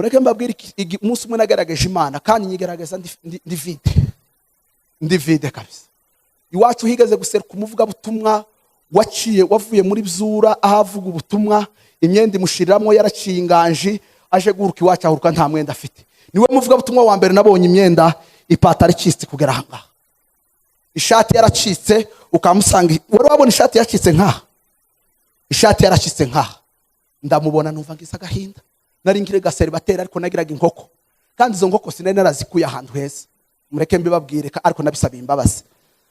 Mureke mbabwire, umunsi umwe nagaragaje Imana, kandi nyigaragaza ndi vide, ndi vide kabisa. Iwacu higeze guseruka umuvugabutumwa waciye, wavuye muri Byura, aho avuga ubutumwa, imyenda imushiriramo, yaraciye inganji, aje guhuruka iwacu ahuruka nta mwenda afite. Niwe muvugabutumwa wa mbere nabonye imyenda ipataro icitse kugera aha ngaha, ishati yaracitse, ukamusanga. Wari wabona ishati yacitse nkaha? Ishati yaracitse nkaha. Ndamubona numva ngize agahinda. Nari nkiri gaseribateri, ariko nagiraga inkoko, kandi izo nkoko sinari narazikuye ahantu heza. Mureke mbibabwire, ariko nabisabiye imbabazi.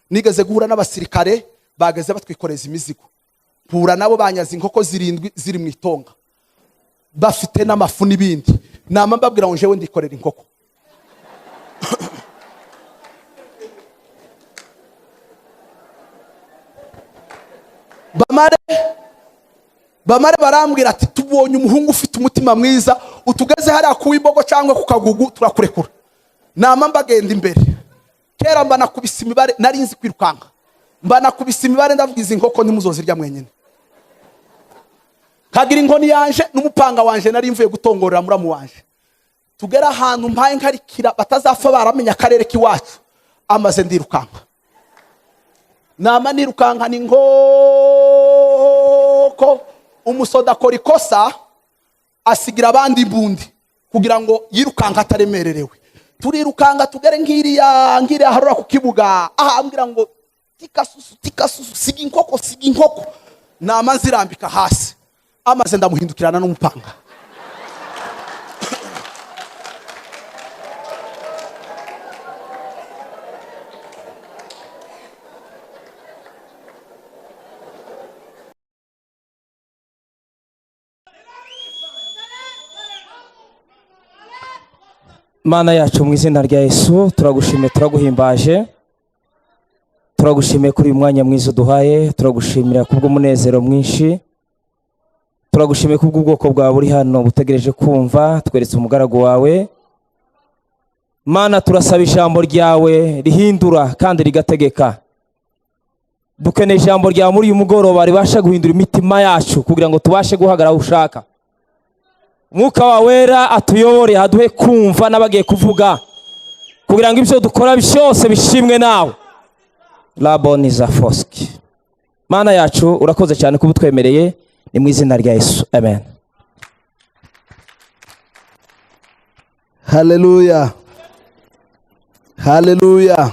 Nigeze guhura n'abasirikare bageze batwikoreza imizigo, mpura nabo banyaze inkoko 7 ziri mu itonga, bafite n'amafu n'ibindi. Nama mbabwira ngo jewe ndikorera inkoko. Bamare barambwira ati tubonye umuhungu ufite umutima mwiza, utugeze hariya ku imbogo cyangwa ku kagugu turakurekura. Nama mbagenda imbere. Kera mba nakubise imibare, nari nzi kwirukanka, mba nakubise imibare, ndavuga izi nkoko ntimuzozirya mwenyine. Kagira inkoni yanje n'umupanga wanje, nari mvuye gutongorera muramu wanje. Tugera ahantu mpaye nkarikira batazapfa baramenya akarere k'iwacu, amaze ndirukanka. Nama nirukanka ni nkoko. Umusoda akora ikosa asigira abandi imbundi kugira ngo yirukanka ataremererewe. Turirukanka tugere ngiriya harura ku kibuga, ahambwira ngo tikasusu tikasusu, siga inkoko, siga inkoko. Nama nzirambika hasi, amaze ndamuhindukirana n'umupanga. Mana yacu mu izina rya Yesu turagushimiye, turaguhimbaje, turagushimiye kuri uyu mwanya mwiza uduhaye, turagushimira kubw'umunezero mwinshi, turagushimiye kubw'ubwoko bwawe buri hano butegereje kumva, tweretse umugaragu wawe. Mana turasaba ijambo ryawe rihindura kandi rigategeka. Dukeneye ijambo ryawe muri uyu mugoroba ribasha guhindura imitima yacu kugira ngo tubashe guhagarara aho ushaka. Umwuka wawe wera atuyobore, aduhe kumva n'abagiye kuvuga kugira ngo ibyo dukora byose bishimwe nawe. Laboniza Foski. Mana yacu urakoze cyane kuba utwemereye, ni mu izina rya Yesu, amen. Haleluya, haleluya.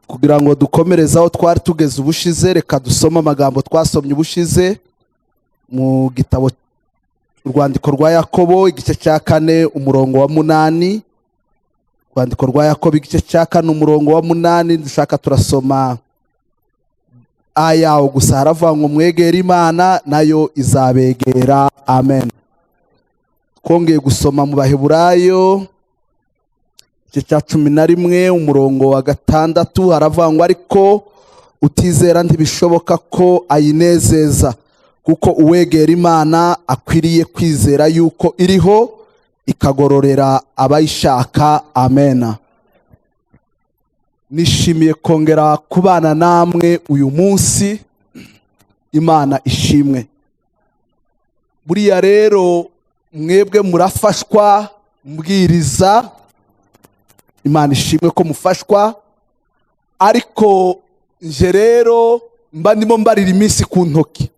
Kugira ngo dukomereze aho twari tugeze ubushize, reka dusome amagambo twasomye ubushize mu gitabo urwandiko rwa Yakobo igice cya 4 umurongo wa 8. Urwandiko rwa Yakobo igice cya 4 umurongo wa 8, dushaka turasoma ayawo gusa. Haravuga ngo mwegere Imana nayo izabegera, amen. Twongeye gusoma mu Baheburayo igice cya 11 umurongo wa 6, haravuga ngo ariko utizera ntibishoboka ko ayinezeza, kuko uwegera Imana akwiriye kwizera yuko iriho ikagororera abayishaka, amen. Nishimiye kongera kubana namwe uyu munsi, Imana ishimwe. Buriya rero mwebwe murafashwa mbwiriza, Imana ishimwe ko mufashwa, ariko nje rero mba ndimo mbarira iminsi ku ntoki,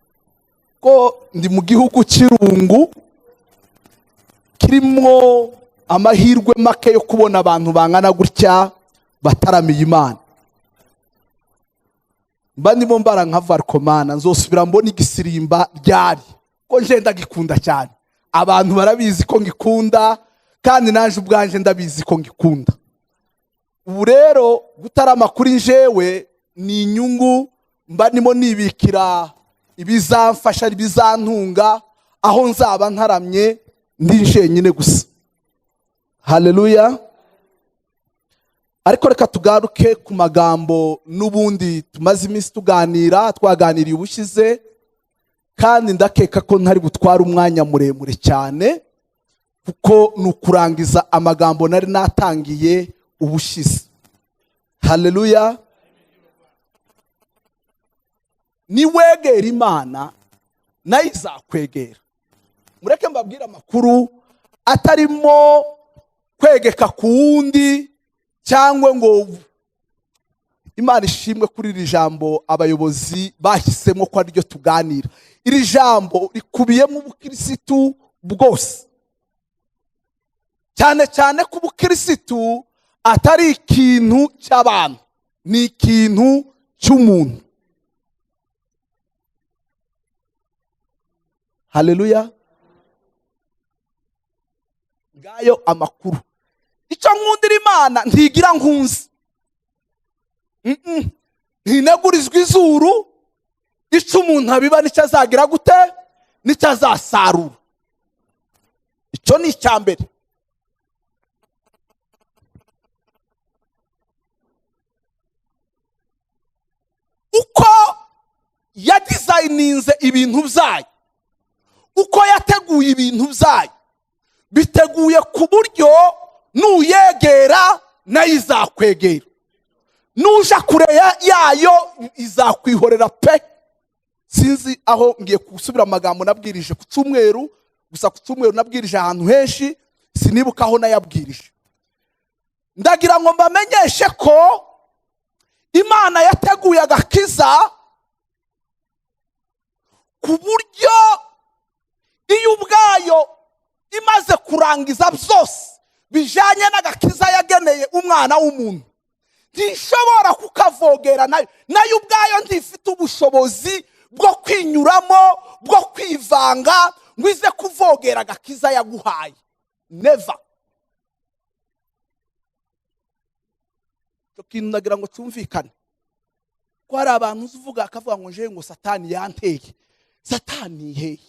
ko ndi mu gihugu cy'irungu kirimo amahirwe make yo kubona abantu bangana gutya bataramiye Imana. Mba ndimo mbara nka Varkomana, nzosubira mbona igisirimba ryari, ko nje ndagikunda cyane. Abantu barabizi ko ngikunda, kandi naje ubwanje ndabizi ko ngikunda. Ubu rero gutarama kuri njewe ni inyungu, mba ndimo nibikira ibizamfasha, ibizantunga aho nzaba ntaramye ndi njenyine gusa. Haleluya. Ariko reka tugaruke ku magambo n'ubundi tumaze iminsi tuganira, twaganiriye ubushize, kandi ndakeka ko ntari butware umwanya muremure cyane, kuko ni ukurangiza amagambo nari natangiye ubushize. Haleluya. Niwegera Imana nayo izakwegera. Mureke mbabwire amakuru atarimo kwegeka ku wundi cyangwa ngo Imana ishimwe kuri iri jambo abayobozi bahisemo ko ariryo tuganira. Iri jambo rikubiyemo ubukirisitu bwose, cyane cyane ko ubukirisitu atari ikintu cy'abantu, ni ikintu cy'umuntu. Haleluya. Ngayo amakuru. Icyo nkundira Imana ntigira nkunzi, ntinegurizwa izuru. Icyo umuntu abiba nicyo azagira gute, nicyo azasarura. Icyo ni icya mbere. Uko yadizayininze ibintu byayo, uko yateguye ibintu byayo, biteguye ku buryo nuyegera nayo izakwegera, nuja kure yayo izakwihorera pe. Sinzi aho ngiye gusubira amagambo nabwirije ku cyumweru, gusa ku cyumweru nabwirije ahantu henshi, sinibuka aho nayabwirije. Ndagira ngo mbamenyeshe ko Imana yateguye agakiza ku buryo iyo ubwayo imaze kurangiza byose bijanye n'agakiza yageneye umwana w'umuntu, ntishobora kukavogera nayo. Nayo ubwayo ntifite ubushobozi bwo kwinyuramo, bwo kwivanga ngo ize kuvogera agakiza yaguhaye. Never. Icyo kintu nagira ngo cyumvikane, ko hari abantu uvuga akavuga ngo nje ngo Satani yanteye. Satani hehe?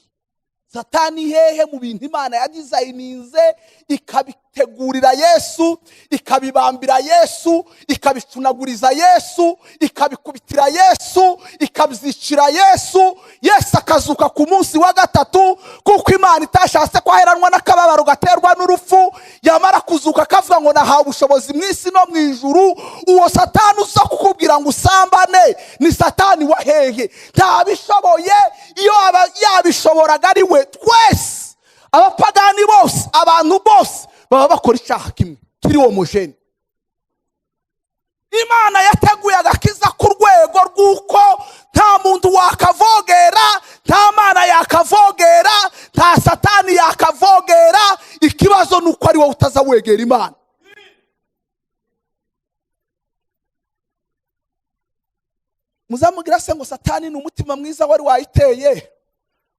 Satani hehe mu bintu Imana yadizayininze ikabitegurira Yesu, ikabibambira Yesu, ikabicunaguriza Yesu, ikabikubitira Yesu, ikabyicira Yesu, Yesu akazuka ku munsi wa gatatu, kuko Imana itashatse ko aheranwa n'akababaro gaterwa n'urupfu. Yamara kuzuka akavuga ngo nahawe ubushobozi mu isi no mu ijuru. Uwo Satani uza kukubwira ngo usambane ni Satani wa hehe? Ntabishoboye. Iyo yabishoboraga ari we, twese abapagani bose, abantu bose baba bakora icyaha kimwe kiri homogene. Imana yateguye agakiza ku rwego rw'uko nta muntu wakavogera, nta mana yakavogera, nta Satani yakavogera. Ikibazo ni uko ari wowe utazawegera Imana. Muzamugira se ngo Satani ni umutima mwiza wari wayiteye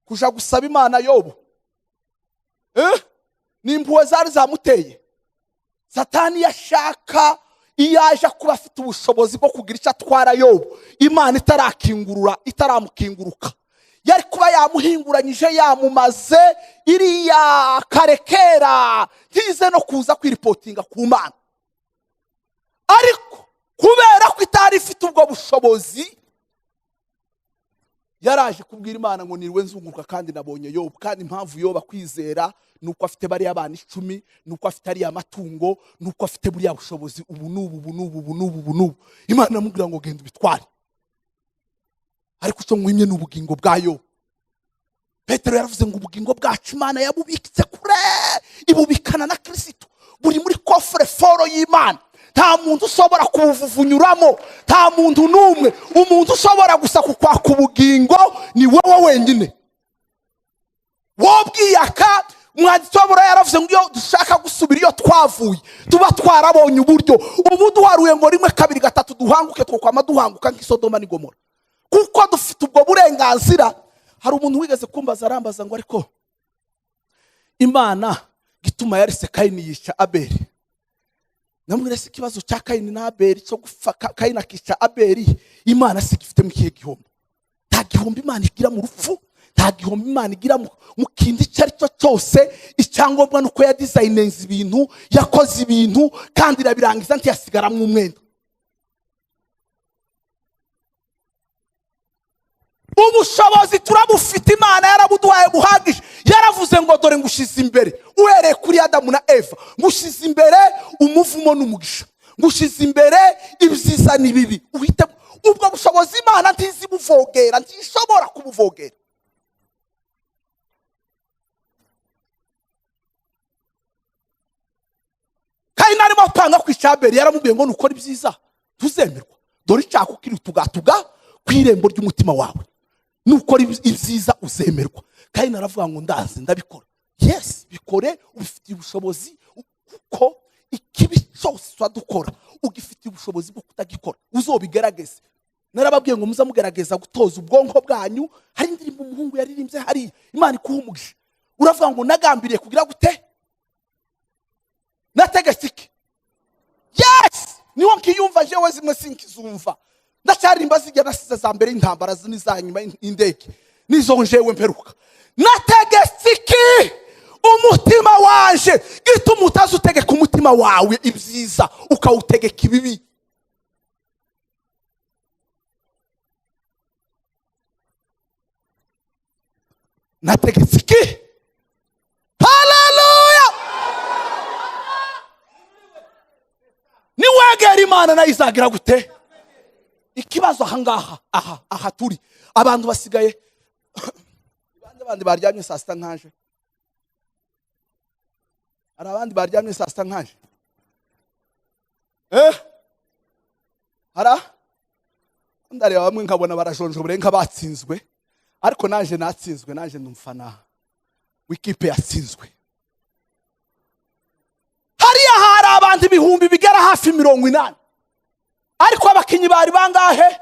kuja gusaba Imana Yobu? Ni impuhwe zari zamuteye. Satani yashaka iyo aje kuba afite ubushobozi bwo kugira icyo atwara Yobu, Imana itarakingurura, itaramukinguruka, yari kuba yamuhinguranyije, yamumaze iriya karekera, ntize no kuza kwiripotinga ku Mana. Ariko kubera ko itari ifite ubwo bushobozi, yaraje kubwira Imana ngo niriwe nzunguruka kandi nabonye Yobu. Kandi impamvu Yobu akwizera nuko afite bariya bana 10, nuko afite ariya matungo, nuko afite buriya bushobozi ubu n'ubu ubu n'ubu ubu n'ubu ubu n'ubu. Imana iramubwira ngo genda ubitware, ariko icyo nkwimye ni ubugingo bwa Yobu. Petero yaravuze ngo ubugingo bwacu Imana yabubitse kure, ibubikana na Kristo, buri muri coffre-fort y'Imana. Nta muntu ushobora kubuvunyuramo, nta muntu n'umwe. Umuntu ushobora gusa kukwaka ubugingo ni wowe wenyine. Wobwiyaka. Umwanditsi w'Abura yaravuze ngo iyo dushaka gusubira iyo twavuye tuba twarabonye uburyo. Ubu duharuye ngo 1 2 3 duhanguke, twokwama duhanguka nk'Isodoma n'Igomora, kuko dufite ubwo burenganzira. Hari umuntu wigeze kumbaza arambaza ngo ariko Imana gituma yarise Kayini yica Abeli. Namubwira se ikibazo cya Kayini na Abeli cyo gupfa, Kayini akica Abeli, Imana se gifite mu kihe gihombo? Nta gihombo Imana igira mu rupfu, nta gihombo Imana igira mu kindi icyo ari cyo cyose. Icyangombwa nuko yadizayininze ibintu, yakoze ibintu kandi irabirangiza, ntiyasigaramwo umwenda. Ubushobozi turabufite, Imana yarabuduhaye buhagije. Yaravuze ngo dore ngushize imbere, uhereye kuri Adamu na Eva, ngushize imbere umuvumo n'umugisha, ngushize imbere ibyiza n'ibibi. Uhite ubwo bushobozi Imana ntizibuvogera, ntishobora kubuvogera. arimo apanga kwica Abeli, yaramubwiye ngo nukora ibyiza tuzemerwa, dore icyaha kiri tugatuga ku irembo ry'umutima wawe, nukora ibyiza uzemerwa. Kayini aravuga ngo ndazi ndabikora. Yes, bikore, ubifitiye ubushobozi, kuko ikibi cyose dukora ugifitiye ubushobozi bwo kutagikora, uzobigerageze. Narababwiye ngo muzamugerageza gutoza ubwonko bwanyu. Hari indirimbo umuhungu yaririmbye hari Imana ikuha umugisha, uravuga ngo nagambiriye kugira gute, nategetse iki? Yes, niho nkiyumva jewe zimwe sinkizumva, ndacyarimba zijya nasize za mbere intambara n'izanyuma indege nizo njewe mperuka. Nategetse iki umutima waje? Gituma utazi utegeka umutima wawe ibyiza ukawutegeka ibibi. Nategetse iki? Haleluya! Niwegera Imana nayo izagira gute? Ikibazo ahangaha aha turi abantu basigaye bandi baryamye saa sita nkaje, hari abandi baryamye saa sita nkaje, hara ndareba bamwe nkabona barajonjobore nk'abatsinzwe, ariko naje natsinzwe, naje ndumfana w'ikipe yatsinzwe. Hariya hari abantu ibihumbi bigera hafi 80, ariko abakinyi bari bangahe?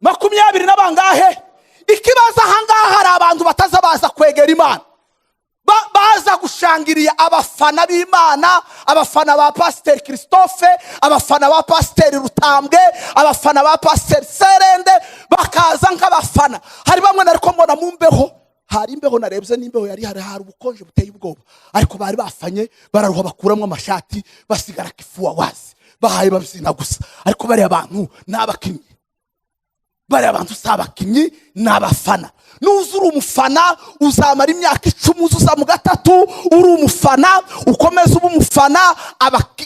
20 na bangahe? Ikibazo ahangaha hari abantu bataza baza kwegera Imana, baza gushangiriya abafana b'Imana, abafana ba Pasteur Christophe, abafana ba Pasteur Rutambwe, abafana ba Pasteur Serende, bakaza nk'abafana. Hari bamwe nariko mbona mu mbeho, hari imbeho narebye n'imbeho yari hari ubukonje buteye ubwoba, ariko bari bafanye bararuha bakuramo amashati basigara kifuwa wazi, bahaye babyina gusa. Ariko bari abantu n'abakinyi, bari abantu sabakinyi n'abafana. Nuza uri umufana uzamara imyaka 10 uzuza mu gatatu uri umufana, ukomeza uba umufana,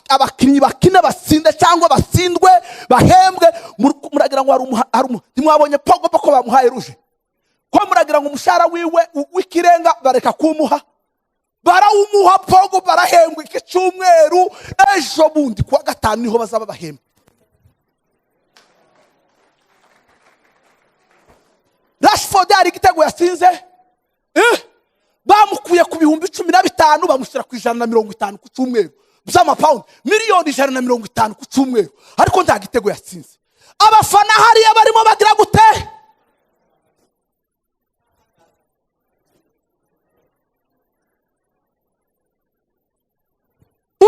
abakinyi bakina batsinde cyangwa batsindwe bahembwe. Muragira ngo hari ntimwabonye Pogba ko bamuhaye ruje, ko muragira ngo umushahara wiwe w'ikirenga bareka kumuha, barawumuha Pogba barahembwa iki cyumweru, ejo bundi kuwa gatanu niho bazaba bahembwa. Rashford yari igitego yatsinze, bamukuye ku 15,000 bamushyira ku 150 ku cyumweru by'amapawundi, miliyoni 150 ku cyumweru, ariko nta gitego yatsinze. Abafana hariya barimo bagira gute?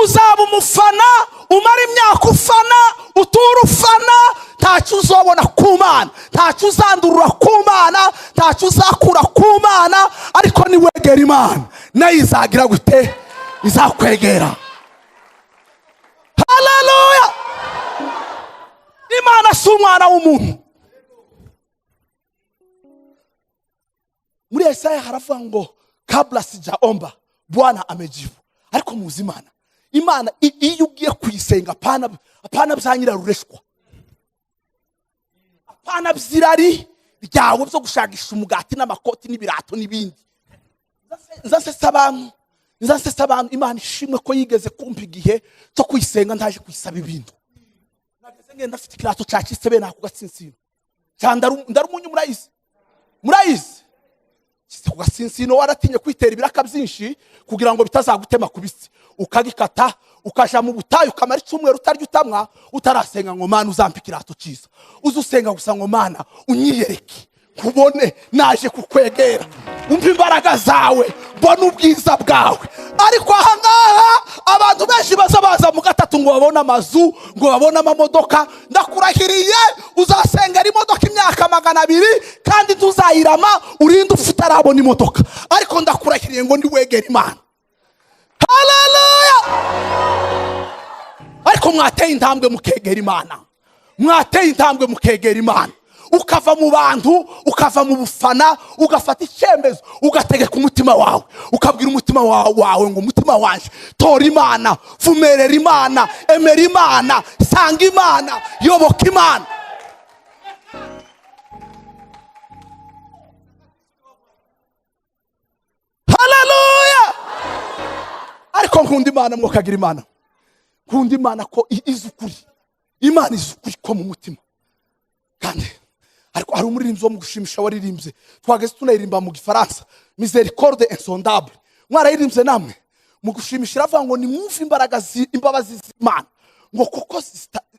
Uzaba umufana umara imyaka ufana, utura ufana, ntacyo uzobona ku Mana, ntacyo uzandurura ku Mana, ntacyo uzakura ku Mana, ariko niwegera Imana nayo izagira gute? Izakwegera. Haleluya! Imana si umwana w'umuntu. Muri Yesaya haravuga ngo kabla sijaomba Bwana amejibu. Ariko muzi Imana, Imana iyo ugiye kuyisenga apana byanyirarureshwa, apana byirari ryawe byo gushagisha umugati n'amakoti n'ibirato n'ibindi. Nzasesa abantu. Imana ishimwe ko yigeze kumpa igihe cyo kuyisenga ntaje kuyisaba ibintu. Nageze ngenda afite ikirato cacitse be nako gatsinsino, ndarumunyu murayizi ku gatsinsino, waratinye kwitera ibiraka byinshi kugira ngo bitazagutema kubisi, ukagikata ukaja mu butayu ukamara icyumweru utarya utamwa, utarasenga ngo Mana uzampa ikirato cyiza. Uzusenga gusa ngo Mana unyiyereke kubone naje kukwegera, umva imbaraga zawe, mbona ubwiza bwawe. Ariko ahangaha abantu benshi baza mu gatatu ngo babone amazu, ngo babone amamodoka. Ndakurahiriye uzasengera imodoka imyaka 200 kandi ntuzayirama urinde ufite utarabona imodoka, ariko ndakurahiriye ngo ndiwegera Imana. Haleluya! Ariko mwateye intambwe mukegera Imana, mwateye intambwe mukegera Imana, ukava mu bantu, ukava mu bufana, ugafata icyemezo, ugategeka umutima wawe, ukabwira umutima wawe ngo umutima wanje tora Imana, fumerera Imana, emera Imana, sanga Imana, yoboka Imana. Haleluya! Ariko nkunda Imana, mwokagira Imana. Nkunda Imana ko izi ukuri. Imana izi ukuri ko mu mutima. Kandi ariko hari umuririmbyi wo mu gushimisha waririmbye, twageze tunaririmba mu Gifaransa, Miséricorde insondable. Mwarayirimbye namwe mu gushimisha, iravuga ngo nimwumve imbaraga imbabazi z'Imana, ngo kuko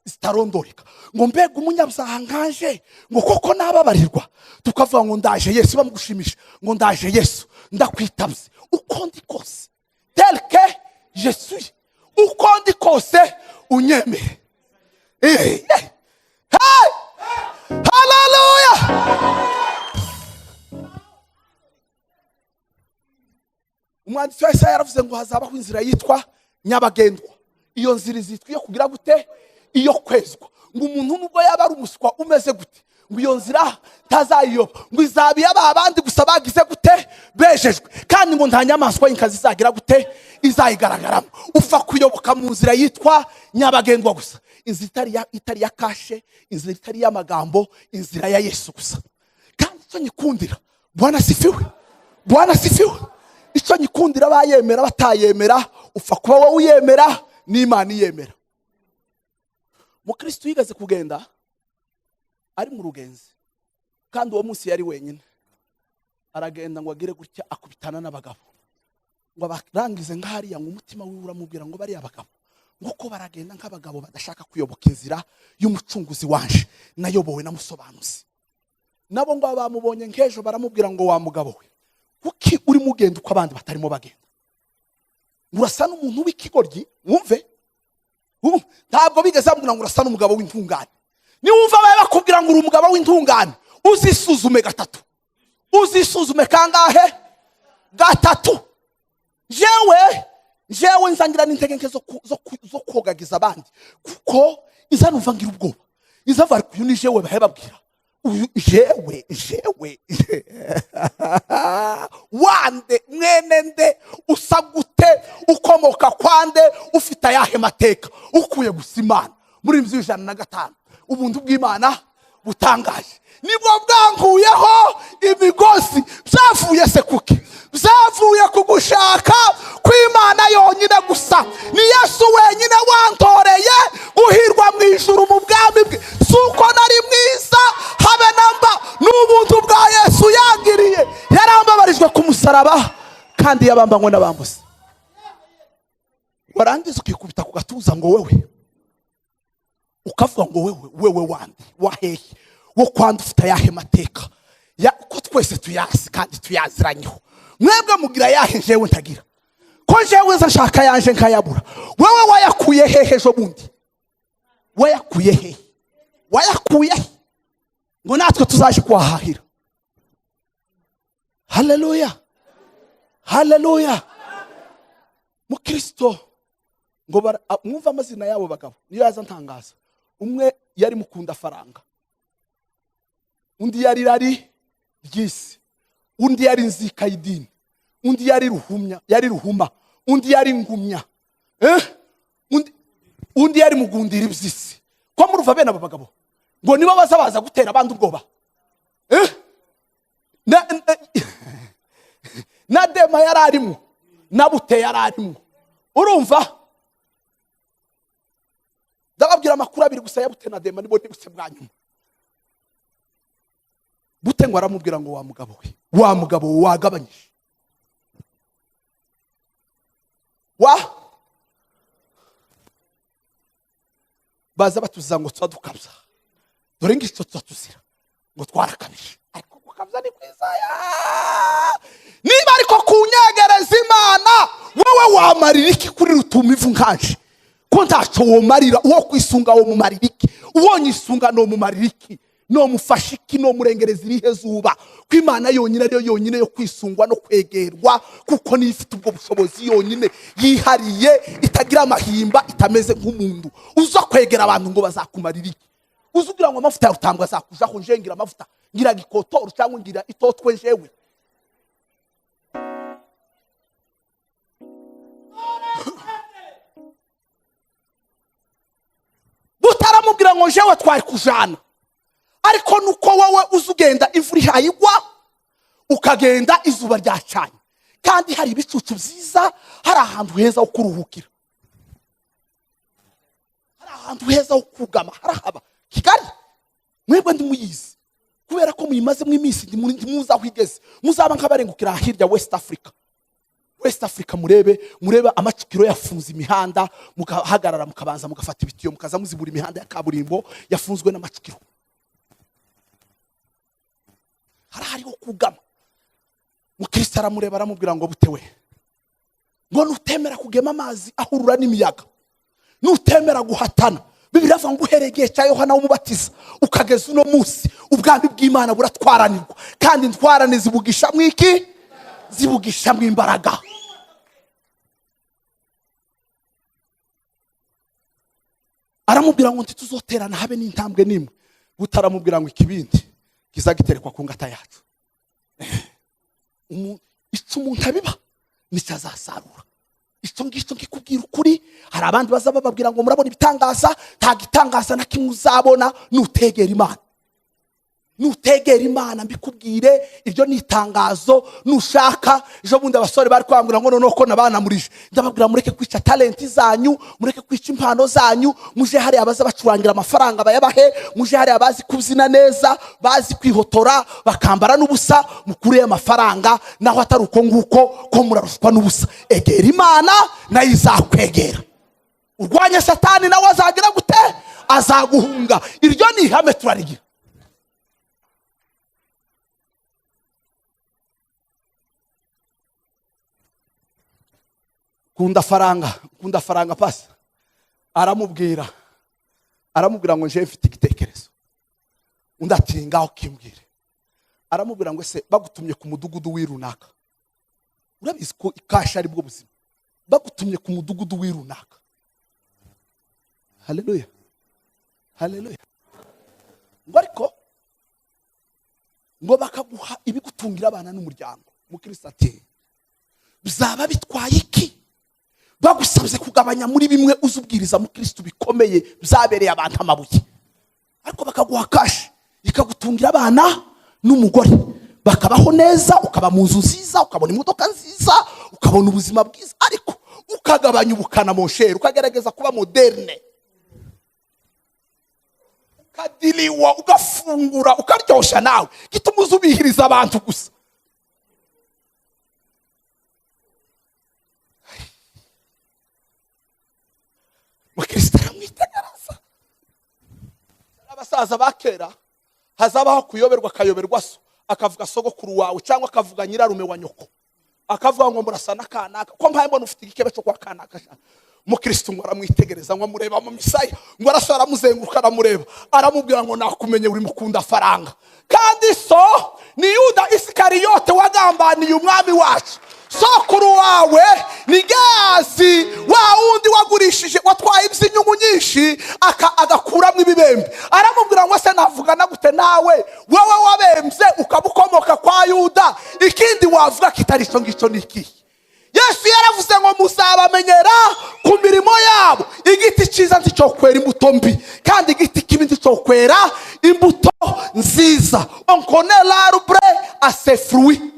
zitarondoreka, ngo mbega umunyabyaha nkanje, ngo koko nababarirwa. Tukavuga ngo ndaje Yesu, bamugushimisha ngo ndaje Yesu, ndakwitabye uko ndi kose, tel que je suis, uko ndi kose unyemere. Hey! Hallelujah! Umwanditsi wa Yesaya yaravuze ngo hazabaho inzira yitwa nyabagendwa. Iyo nzira izitwa iyo kugira gute? Iyo kwezwa. Ngo umuntu nubwo yaba ari umuswa umeze gute, ngo iyo nzira ntazayiyoba, ngo izaba iy'aba bandi gusa bagize gute? Bejejwe. Kandi ngo nta nyamaswa y'inkazi izagira gute? Izayigaragaramo. Upfa kuyoboka mu nzira yitwa nyabagendwa gusa, inzira itari ya kashe, inzira itari y'amagambo, inzira ya Yesu gusa. Kandi icyo nyikundira, Bwana sifiwe, Bwana sifiwe, icyo nyikundira bayemera batayemera, upfa kuba wowe uyemera n'Imana iyemera. Mukristo yigeze kugenda ari mu rugenzi, kandi uwo munsi yari wenyine, aragenda ngo agire gutya akubitana n'abagabo, ngo abarangize nk'hariya, ngo umutima wiwe uramubwira ngo bariya bagabo nguko baragenda nk'abagabo badashaka kuyoboka inzira y'umucunguzi wanje nayobowe na musobanuzi. Nabo ngo bamubonye nk'ejo baramubwira ngo wa mugabo we, kuki uri mugenda uko abandi batarimo bagenda? Urasa n'umuntu w'ikigoryi. Wumve, ntabwo bigeze bamubwira ngo urasa n'umugabo w'intungane. Niwumva baye bakubwira ngo uri umugabo w'intungane, uzisuzume gatatu. Uzisuzume kangahe? Gatatu. Jewe nzangira n'intege nke zo kogagiza abandi, kuko iza numva ngira ubwoba. Iza bari kuyu ni jewe bahe babwira. Uyu jewe wande mwene nde, usa gute, ukomoka kwande, ufite ayahe mateka, ukuye gusa Imana. Muri mzi 105 ubuntu bw'Imana butangaje nibwo bwankuyeho imigozi. Byavuye se kuki? Byavuye kugushaka kw'Imana yonyine gusa. Ni Yesu wenyine wantoreye guhirwa mu ijuru mu bwami bwe. Suko nari mwiza habe namba, n'ubuntu bwa Yesu yangiriye. Yarambabarijwe ku musaraba kandi yabambanywe n'abambuzi. Warangiza ukikubita ku gatuza ngo wewe, ukavuga ngo wewe, wewe wandi wahehe, wo kwanda ufite ayahe mateka ya ko twese tuyazi kandi tuyaziranyeho. Mwebwe mugira yahe jewe ntagira? Ko jewe nza nshaka yanje nkayabura. Wewe wayakuye hehe ejo bundi? Wayakuye hehe? Wayakuye he? Ngo natwe tuzaje kuhahahira. Haleluya, haleluya. Mukristo ngo mwumva amazina yabo bagabo niyo yaza ntangaza. Umwe yari mukunda faranga, undi yari rari ry'isi, undi yari nzika y'idini, undi yari ruhumya, yari ruhuma, undi yari ngumya, undi yari mugundira iby'isi. Ko muruva bene abo bagabo ngo nibo baza baza gutera abandi ubwoba. Na Dema yari arimo, na Bute yari arimo. Urumva ndababwira amakuru abiri gusa ya Bute na Dema, nibo nibutse bwa nyuma. Bute ngo aramubwira ngo wa mugabo we, wa mugabo wagabanyije, wa baza batuza ngo twadukabya, dore ngico twatuzira ngo twarakabije. Ariko gukabya ni kwiza ya niba ariko kunyegereza Imana, wowe wamarira iki kuri rutumivu nkanje? Ko ntaco womarira uwo kwisunga wo mumarira iki? Uwo nyisunga no mumarira iki? No mufasha iki? No murengereza irihe zuba? Ko Imana yonyine ariyo yonyine yo kwisungwa no kwegerwa, kuko niyo ifite ubwo bushobozi yonyine yihariye, itagira amahimba, itameze nk'umuntu. Uza kwegera abantu ngo bazakumarira iki? Uzugira ngo amafuta yawe azakujaho, njengira amafuta ngira gikotoro cyangwa ngira itotwe jewe. Butaramubwira ngo jewe twari kujana, ariko nuko wowe uzugenda imvura ihayigwa ukagenda izuba ryacanye, kandi hari ibicucu byiza, hari ahantu heza ho kuruhukira. Ahantu heza ho kugama harahaba. Kigali mwebwe ndimuyizi kubera ko muyimaze mw'iminsi, ntimuzi aho igeze. Muzaba nk'abarengukira hirya West Africa. West Africa murebe amacukiro yafunze imihanda, mukahagarara mukabanza mugafata ibitiyo mukaza muzibura imihanda ya kaburimbo yafunzwe n'amacukiro. Harahariho kugama. Mukristo aramureba aramubwira ngo butewe, ngo nutemera kugema amazi ahurura n'imiyaga, nutemera guhatana. Bibiliya ivuga ngo uhereye igihe cya Yohana w'Umubatiza ukageza uno munsi ubwami bw'Imana buratwaranirwa, kandi intwarane zibugisha mwiki? Zibugisha mw'imbaraga. Aramubwira ngo ntituzoterana habe n'intambwe nimwe. Butaramubwira ngo ikibindi kizagiterekwa ku ngata yacu. Icyo umuntu abiba nicyo azasarura. Icyo ngicyo ngikubwira ukuri. Hari abandi baza bababwira ngo murabona ibitangaza, nta gitangaza na kimwe uzabona nutegera Imana. Nutegera Imana mbikubwire, iryo ni itangazo. Nushaka ejo bundi abasore bari kwambwira ngo noneho ko nabanamurije, ndababwira mureke kwica talenti zanyu, mureke kwica impano zanyu, muje hari abaza bacurangira amafaranga bayabahe, muje hari abazi kubyina neza, bazi kwihotora bakambara n'ubusa, mukure amafaranga, naho atari uko nguko ko murarushwa n'ubusa. Egera Imana nayo izakwegera. Urwanye Satani nawe azagira gute? Azaguhunga. Iryo ni ihame turarigira. Kunda faranga, kunda faranga pasi. Aramubwira ngo nje mfite igitekerezo. Undi ati ngaho kimbwire. Aramubwira ngo ese bagutumye ku mudugudu w'irunaka. Urabizi ko ikasha ari bwo buzima. Bagutumye ku mudugudu w'irunaka. Haleluya. Haleluya. Ngo ariko ngo bakaguha ibigutungira abana n'umuryango. Mukristo ati bizaba bitwaye iki? Bagusabye kugabanya muri bimwe uzubwiriza mu Kristo bikomeye byabereye abantu amabuye, ariko bakaguha cash ikagutungira abana n'umugore, bakabaho neza, ukaba mu nzu nziza, ukabona imodoka nziza, ukabona ubuzima bwiza, ariko ukagabanya ubukana mon cher, ukagerageza kuba moderne, ukadiliwa, ugafungura, ukaryosha nawe, gituma uzubihiriza abantu gusa. Mukristo aramwitegereza. Abasaza ba kera hazabaho kuyoberwa, akayoberwa so, akavuga sogokuru wawe cyangwa akavuga nyirarume wa nyoko, akavuga ngo murasa na kanaka, ko mpaye mbona ufite igikebe cyo kwa kanaka. Mukristo ngo aramwitegereza, ngo amureba mu misaya, ngo arasara aramuzenguruka, aramureba, aramubwira ngo nakumenye uri mukunda faranga, kandi so ni Yuda Isikariyote wagambaniye umwami wacu. Sokuru wawe ni Gazi wa wundi wagurishije, watwaye iby'inyungu nyinshi agakuramo ibibembe. Aramubwira ngo se navugana gute nawe, wowe wabembye ukabukomoka kwa Yuda, ikindi wavuga kitari cyo ngicyo ni iki? Yesu yaravuze ngo muzabamenyera ku mirimo yabo. Igiti cyiza nticyokwera imbuto mbi, kandi igiti kibi nticyokwera imbuto nziza. On connaît l'arbre à ses fruits.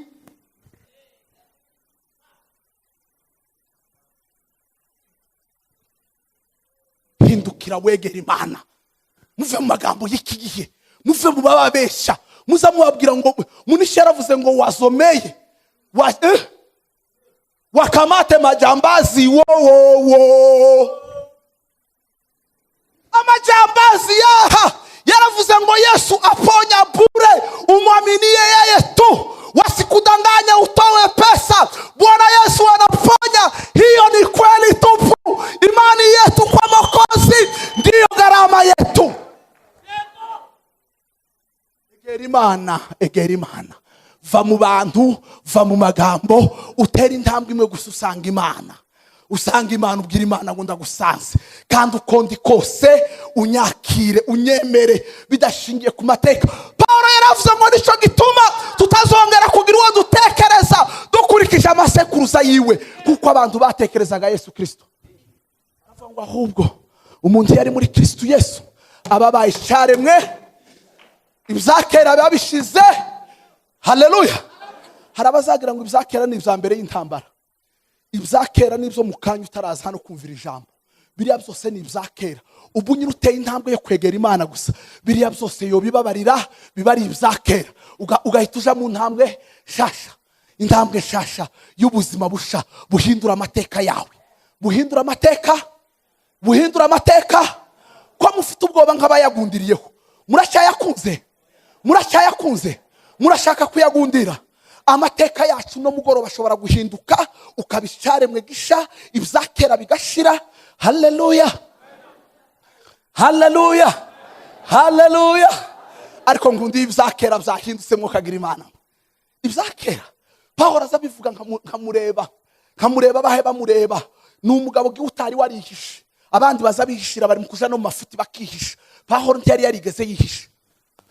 Hindukira wegera Imana, muve mu magambo y'iki gihe, muve mu bababesha, muza mubabwira ngo Munishi yaravuze ngo wazomeye wakamate majambazi wo amajambazi yaha. Yaravuze ngo Yesu aponya bure, umwaminie yeye tu, wasikudanganya utowe pesa. Bwana Yesu anaponya, hiyo ni kweli tupu. Imani yetu kwa Mwokozi ndiyo gharama yetu. Egera Imana, egera Imana. Va mu bantu, va mu magambo, utera intambwe imwe gusa usanga Imana. Usanga Imana, ubwira Imana ngo ndagusanze, kandi uko ndi kose unyakire, unyemere bidashingiye ku mateka. Paulo yaravuze ngo nicyo gituma tutazongera kugira uwo dutekereza dukurikije amasekuruza yiwe, kuko abantu batekerezaga Yesu Kristo. Aravuga ngo ahubwo umuntu yari muri Kristo Yesu ababaye icyaremwe, ibyakera babishize. Haleluya. Hari abazagira ngo ibyakera ni ibya mbere y'intambara, ibyakera n'ibyo mu kanya utaraza hano kumvira ijambo. Biriya byose ni ibya kera. Ubu nyine uteye intambwe yo kwegera Imana gusa, biriya byose yobibabarira, biba ari ibya kera. Ugahita uja mu ntambwe shasha, intambwe shasha y'ubuzima busha, buhindura amateka yawe, buhindura amateka, buhindura amateka. Ko mufite ubwoba nk'abayagundiriyeho? Muracyayakunze, muracyayakunze, murashaka kuyagundira. Amateka yacu no mugoroba ashobora guhinduka, ukaba icyaremwe gisha, ibya kera bigashira. Haleluya, haleluya, haleluya. Ariko ngundi ibya kera byahindutse, mwokagira Imana. Ibya kera Pawulo aza abivuga, nkamureba, nkamureba, bahe bamureba. Ni umugabo utari warihishe. Abandi baza bihishira, bari mu kuja no mu mafuti bakihisha. Pawulo ntiyari yarigeze yihisha,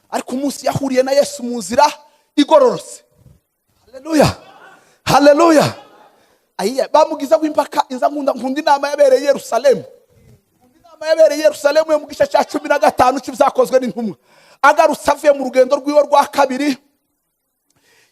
ariko umunsi yahuriye na Yesu mu nzira igororotse, haleluya, haleluya, ayiya bamugiza w'impaka. Inza nkunda inama yabereye i Yerusalemu, nkunda inama yabereye i Yerusalemu yo mu gice cya 15 cy'Ibyakozwe n'Intumwa. Agarutse avuye mu rugendo rw'iwe rwa kabiri,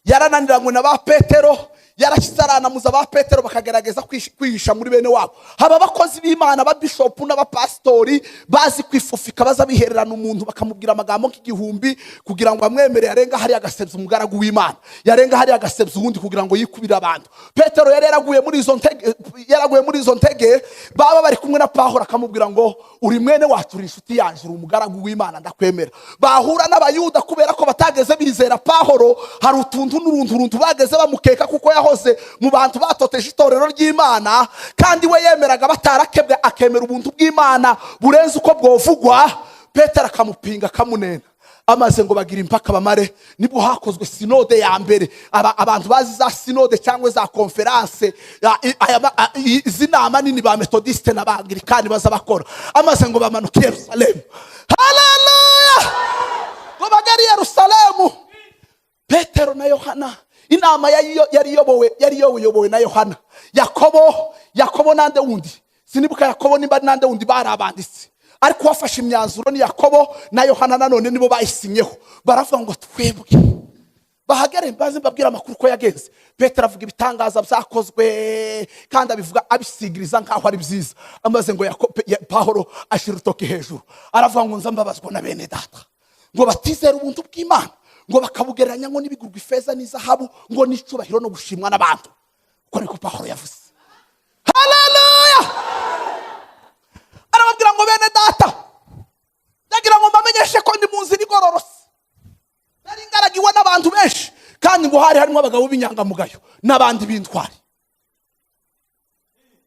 yarananiranywe na ba Petero, yarashyize aranamuza ba Petero, bakagerageza kwihisha muri bene wabo. Haba abakozi b'Imana, ababishopu n'abapasitori bazi kwifufika, baza bihererana umuntu bakamubwira amagambo nk'igihumbi kugira ngo amwemere, yarenga hariya agasebya umugaragu w'Imana, yarenga hariya agasebya uwundi kugira ngo yikubire abantu. Petero yari yaraguye muri izo ntege, yaraguye muri izo ntege. Baba bari kumwe na Pawulo, akamubwira ngo uri mwene wacu, uri inshuti yanjye, uri umugaragu w'Imana, ndakwemera. Bahura n'Abayuda, kubera ko batageze bizera Pawulo, hari utuntu n'urunturuntu bageze bamukeka, kuko yahoze mu bantu batoteje itorero ry'Imana, kandi we yemeraga batarakebwe, akemera ubuntu bw'Imana burenze uko bwovugwa. Petero akamupinga, akamunena. Amaze ngo bagira impaka bamare, nibwo hakozwe sinode ya mbere. Abantu bazi za sinode cyangwa za konferanse, izi nama nini ba Metodiste n'Abangirikani baza bakora. Amaze ngo bamanuke i Yerusalemu, haleluya, ngo bagere i Yerusalemu, Petero na Yohana. Inama yari iyobowe na Yohana, Yakobo nande wundi sinibuka, Yakobo nimba nande wundi, bari abanditsi. Ariko uwafashe imyanzuro ni Yakobo na Yohana, nanone nibo bayisinyeho. Baravuga ngo twebwe bahagere mbaze mbabwira amakuru ko yagenze. Petero avuga ibitangaza byakozwe, kandi abivuga abisigiriza nkaho ari byiza. Amaze ngo Pawulo ashyira urutoki hejuru, aravuga ngo nza mbabazwa na bene data ngo batizera ubuntu bw'Imana, ngo bakabugereranya ngo n'ibigurwa ifeza n'izahabu, ngo n'icubahiro no gushimwa n'abantu. Uko niko Pawulo yavuze. Haleluya. Arababwira ngo bene data, ndagira ngo mbamenyeshe ko ndi mu nzira igororotse, nari ngaragiwe n'abantu benshi, kandi ngo hari harimo abagabo b'inyangamugayo n'abandi b'intwari.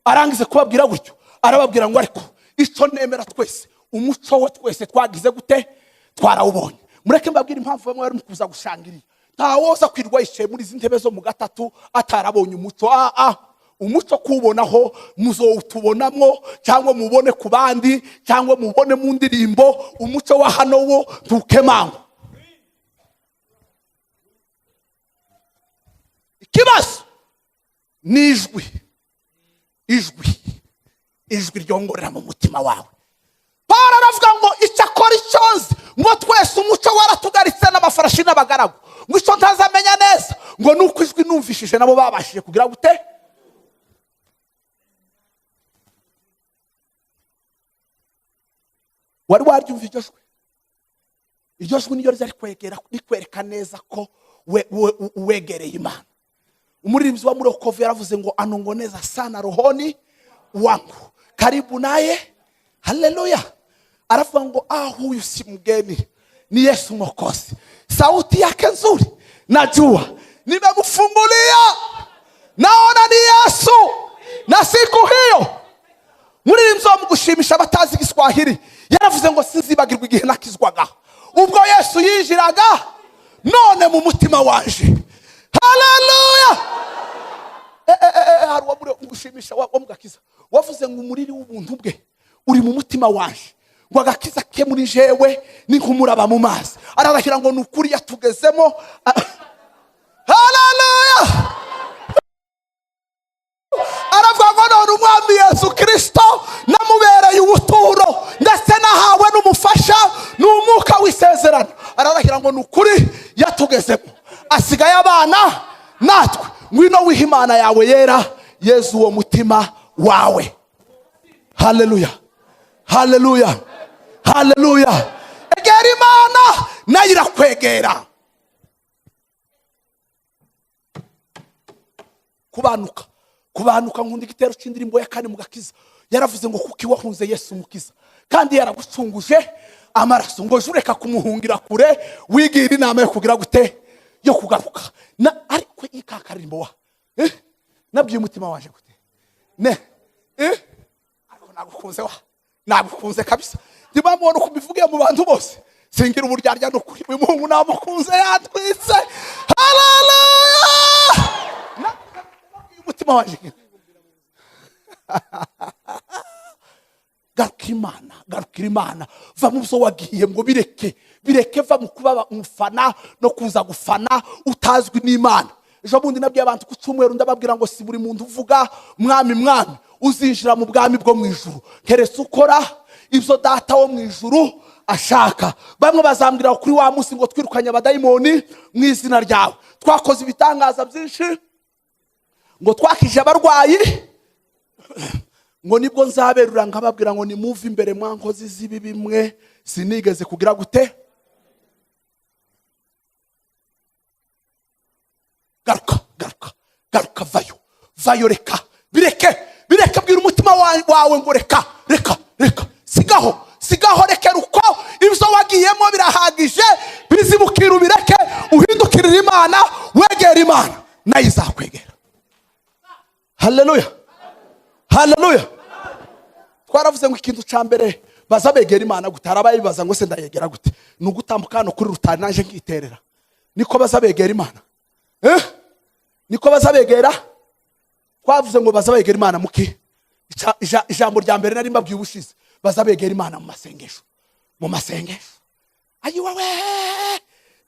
Arangize kubabwira gutyo, arababwira ngo ariko icyo nemera, twese umuco we twese twagize gute? Twarawubonye. Mureke mbabwire impamvu bamwe bari mu kuza gushangiriya. Ntawoza kwirwa yicaye muri izi ntebe zo mu gatatu atarabonye umuco. Umuco kuwubonaho muzowutubonamwo, cyangwa mubone ku bandi, cyangwa mubone mu ndirimbo. Umuco wa hano wo ntukemangwa. Ikibazo ni ijwi, ijwi, ijwi ryongorera mu mutima wawe. Pawulo aravuga ngo icyo akora icyo nzi, ngo twese umuco waratugaritse n'amafarashi n'abagaragu, ngo icyo ntazamenya neza ngo ni uko ijwi numvishije nabo babashije kugira gute? Wari waryumva iryo jwi? Iryo jwi niryo ryari kwegera, rikwereka neza ko wegereye Imana. Umuririmbyi wa Murokovu yaravuze ngo anongoneza sana rohoni wangu, karibu naye. Haleluya. Aravuga ngo huyu si mgeni, ni Yesu Mwokozi, sauti yake nzuri najua, nimemfungulia naona ni Yesu. Na siku hiyo muririmbyi wo mu gushimisha abatazi Igiswahili yaravuze ngo sinzibagirwa igihe nakizwaga, ubwo Yesu yinjiraga none mu mutima wanje. Haleluya. Hari uwo muri gushimisha wo mu gakiza wavuze ngo umuriri w'ubuntu bwe uri mu mutima wanje, ngo agakiza ke muri jewe ni nk'umuraba mu mazi. Ararahira ngo ni ukuri yatugezemo. Haleluya. Aravuga ngo none umwami Yesu Kristo namubereye ubuturo, ndetse nahawe n'umufasha, ni umwuka w'isezerano. Ararahira ngo ni ukuri yatugezemo, asigaye abana natwe. Ngwino wihe Imana yawe yera, Yezu uwo mutima wawe. Haleluya, haleluya, haleluya. Egera Imana nayo irakwegera. Kubanuka, kubanuka. Nkunda igitero cy'indirimbo ya kane mu gakiza. Yaravuze ngo kuki wahunze Yesu Umukiza kandi yaragucunguje amaraso, ngo ejo ureka kumuhungira kure, wigira inama yo kugira gute, yo kugaruka. Na ariko iyi ka karirimbo wa nabwiye umutima waje gute ne ariko nagukunze wa, nagukunze kabisa. Ndibamubona uko mbivugiye mu bantu bose, singira uburyarya n'ukuri. Uyu muhungu namukunze, yatwitse. Haleluya. Nabwiye umutima waje, garukira Imana, garukira Imana. Va mu byo wagiye ngo bireke, bireke. Va mu kuba umufana no kuza gufana utazwi n'Imana. Ejo bundi nabwiye abantu ku cyumweru, ndababwira ngo si buri muntu uvuga "Mwami, Mwami" uzinjira mu bwami bwo mu ijuru, keretse ukora ibyo Data wo mu ijuru ashaka. Bamwe bazambwira kuri wa munsi ngo twirukanye abadayimoni mu izina ryawe, twakoze ibitangaza byinshi, ngo twakije abarwayi, ngo nibwo nzaberura nkababwira ngo nimuve imbere mwa nkozi z'ibibi mwe, sinigeze kugira gute. Garuka, garuka, garuka, vayo, vayo, reka bireke, bireke. Bwira umutima wawe ngo reka, reka, reka, sigaho, sigaho, rekera uko ibyo wagiyemo birahagije, bizibukira, ubireke, uhindukirire Imana, wegera Imana nayo izakwegera. Haleluya, haleluya. Twaravuze ngo ikintu cya mbere baza begera Imana gute? Hari abayibaza ngo se ndayegera gute? Ni ugutambuka hano kuri rutari naje nkiterera, niko baza begera Imana? Niko baza begera? Twavuze ngo baza begera Imana muki? Ijambo rya mbere nari mbabwiye ubushize, baza begera Imana mu masengesho, mu masengesho. Ayiwa we,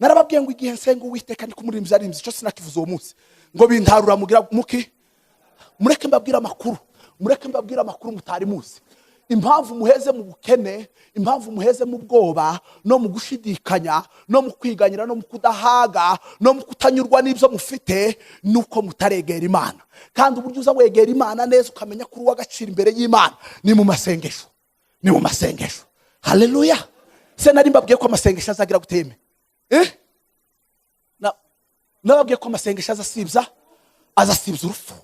narababwiye ngo igihe nsenga Uwiteka, ndi kumuririmbyi aririmbyi icyo sinakivuze uwo munsi, ngo bintarura mugira muki. Mureke mbabwire amakuru, mureke mbabwire amakuru mutari muzi. Impamvu muheze mu bukene, impamvu muheze mu bwoba no mu gushidikanya no mu kwiganyira no mu kudahaga no mu kutanyurwa n'ibyo mufite, nuko mutaregera Imana. Kandi uburyo uza wegera Imana neza ukamenya ko uri uw'agaciro imbere y'Imana ni mu masengesho, ni mu masengesho. Haleluya. Se nari mbabwiye ko amasengesho azagira guteme? Nababwiye ko amasengesho azasibza, azasibza urupfu,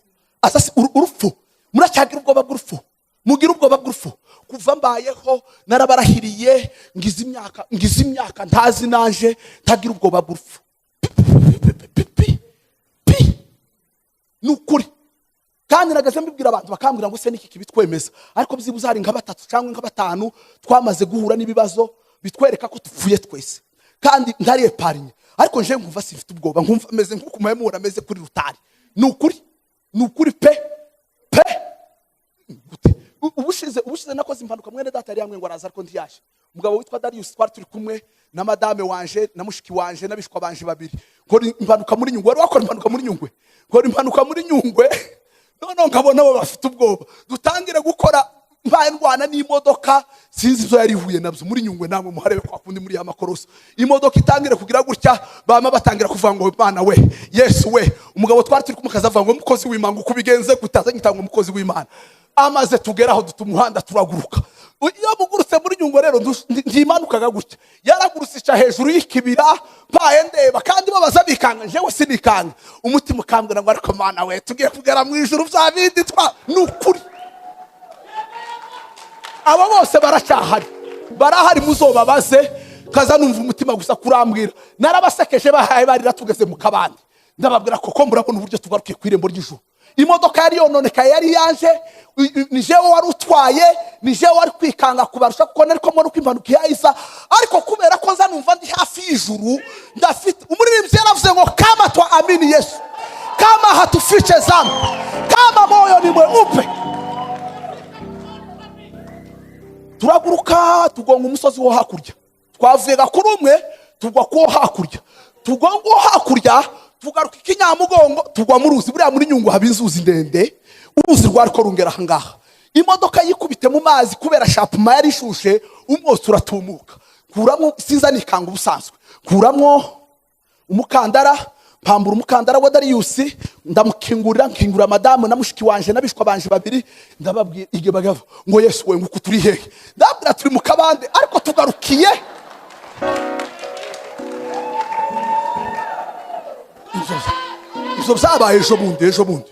urupfu. Muracyagira ubwoba bw'urupfu? Mugira ubwoba bw'urupfu? Kuva mbayeho narabarahiriye, ngize imyaka, ngize imyaka ntazi naje ntagira ubwoba bw'urupfu. Pi, pi, pi, pi. Ni ukuri. Kandi nagaze mbibwira abantu bakambwira ngo se niki kibitwemeza? Ariko byibuze hari nka batatu cyangwa nka batanu twamaze guhura n'ibibazo bitwereka ko tupfuye twese, kandi ntari épargné. Ariko nje nkumva simfite ubwoba, nkumva meze nk'uko umuhemura ameze kuri rutari. Ni ukuri, ni ukuri pe pe. Gute? Ubushize nakoze impanuka, mwene data yari yambwiye ngo araza ariko ntiyaje. Umugabo witwa Darius, twari turi kumwe na madame wanje na mushiki wanje n'abishwa banje babiri. Nkora impanuka muri Nyungwe. Wari wakora impanuka muri Nyungwe? Nkora impanuka muri Nyungwe, noneho nkabona bo bafite ubwoba. Dutangire gukora mbaye ndwana n'imodoka, sinzi ibyo yari ihuye nabyo muri Nyungwe. Namwe muharebe kwa kundi muri ya makoroso, imodoka itangire kugira gutya, bama batangira kuvuga ngo "Mana we, Yesu we." Umugabo twari turi kumwe akaza ngo "Mukozi w'Imana, uko ubigenze gute?" Nyita ngo umukozi w'Imana. Amaze tugeraho duta umuhanda, turaguruka. Iyo mugurutse muri Nyungwe rero, ntimanukaga gutya, yaragurutse ica hejuru y'ikibira. Mbaye ndeba kandi babaza bikanga, njyewe sinikanga. Umutima ukambwira ngo ariko Mana we, tugiye kugera mu ijuru bya bindi twa. Ni ukuri, abo bose baracyahari, barahari, muzobabaze. Kaza numva umutima gusa kurambwira. Narabasekeje bahaye barira. Tugeze mu kabande ndababwira koko murabona uburyo tugarukiye ku irembo ry'ijuru. Imodoka yari yononekaye, yari yanje, ni jewe wari utwaye, ni jewe wari kwikanga kubarusha, kuko nari ko mbona uko impanuka yahisa. Ariko kubera ko nza numva ndi hafi y'ijuru, ndafite umuririmbyi yaravuze ngo kama twaamini Yesu, kama hatufiche zambi, kama moyo ni mweupe. Turaguruka tugonga umusozi wo hakurya. Twavuye kuri umwe tugwa kuwo hakurya, tugonga uwo hakurya, tugaruka ikinyamugongo, tugwa mu ruzi. Buriya muri Nyungwe haba inzuzi ndende, uruzi rwari ko rungera ahangaha. Imodoka yikubite mu mazi kubera shapuma yari ishushe, umwotsi uratumuka. Nkuramo, sinza nikanga ubusanzwe, nkuramo umukandara. Mpambura umukandara wa Dariyusi, ndamukingurira, nkingura madamu na mushiki wanje n'abishwa banje babiri. Ndababwira igihe bagava ngo: "Yesu we, nguku turi hehe?" Ndababwira: "Turi mu kabande, ariko tugarukiye." Ibyo byabaye ejo bundi, ejo bundi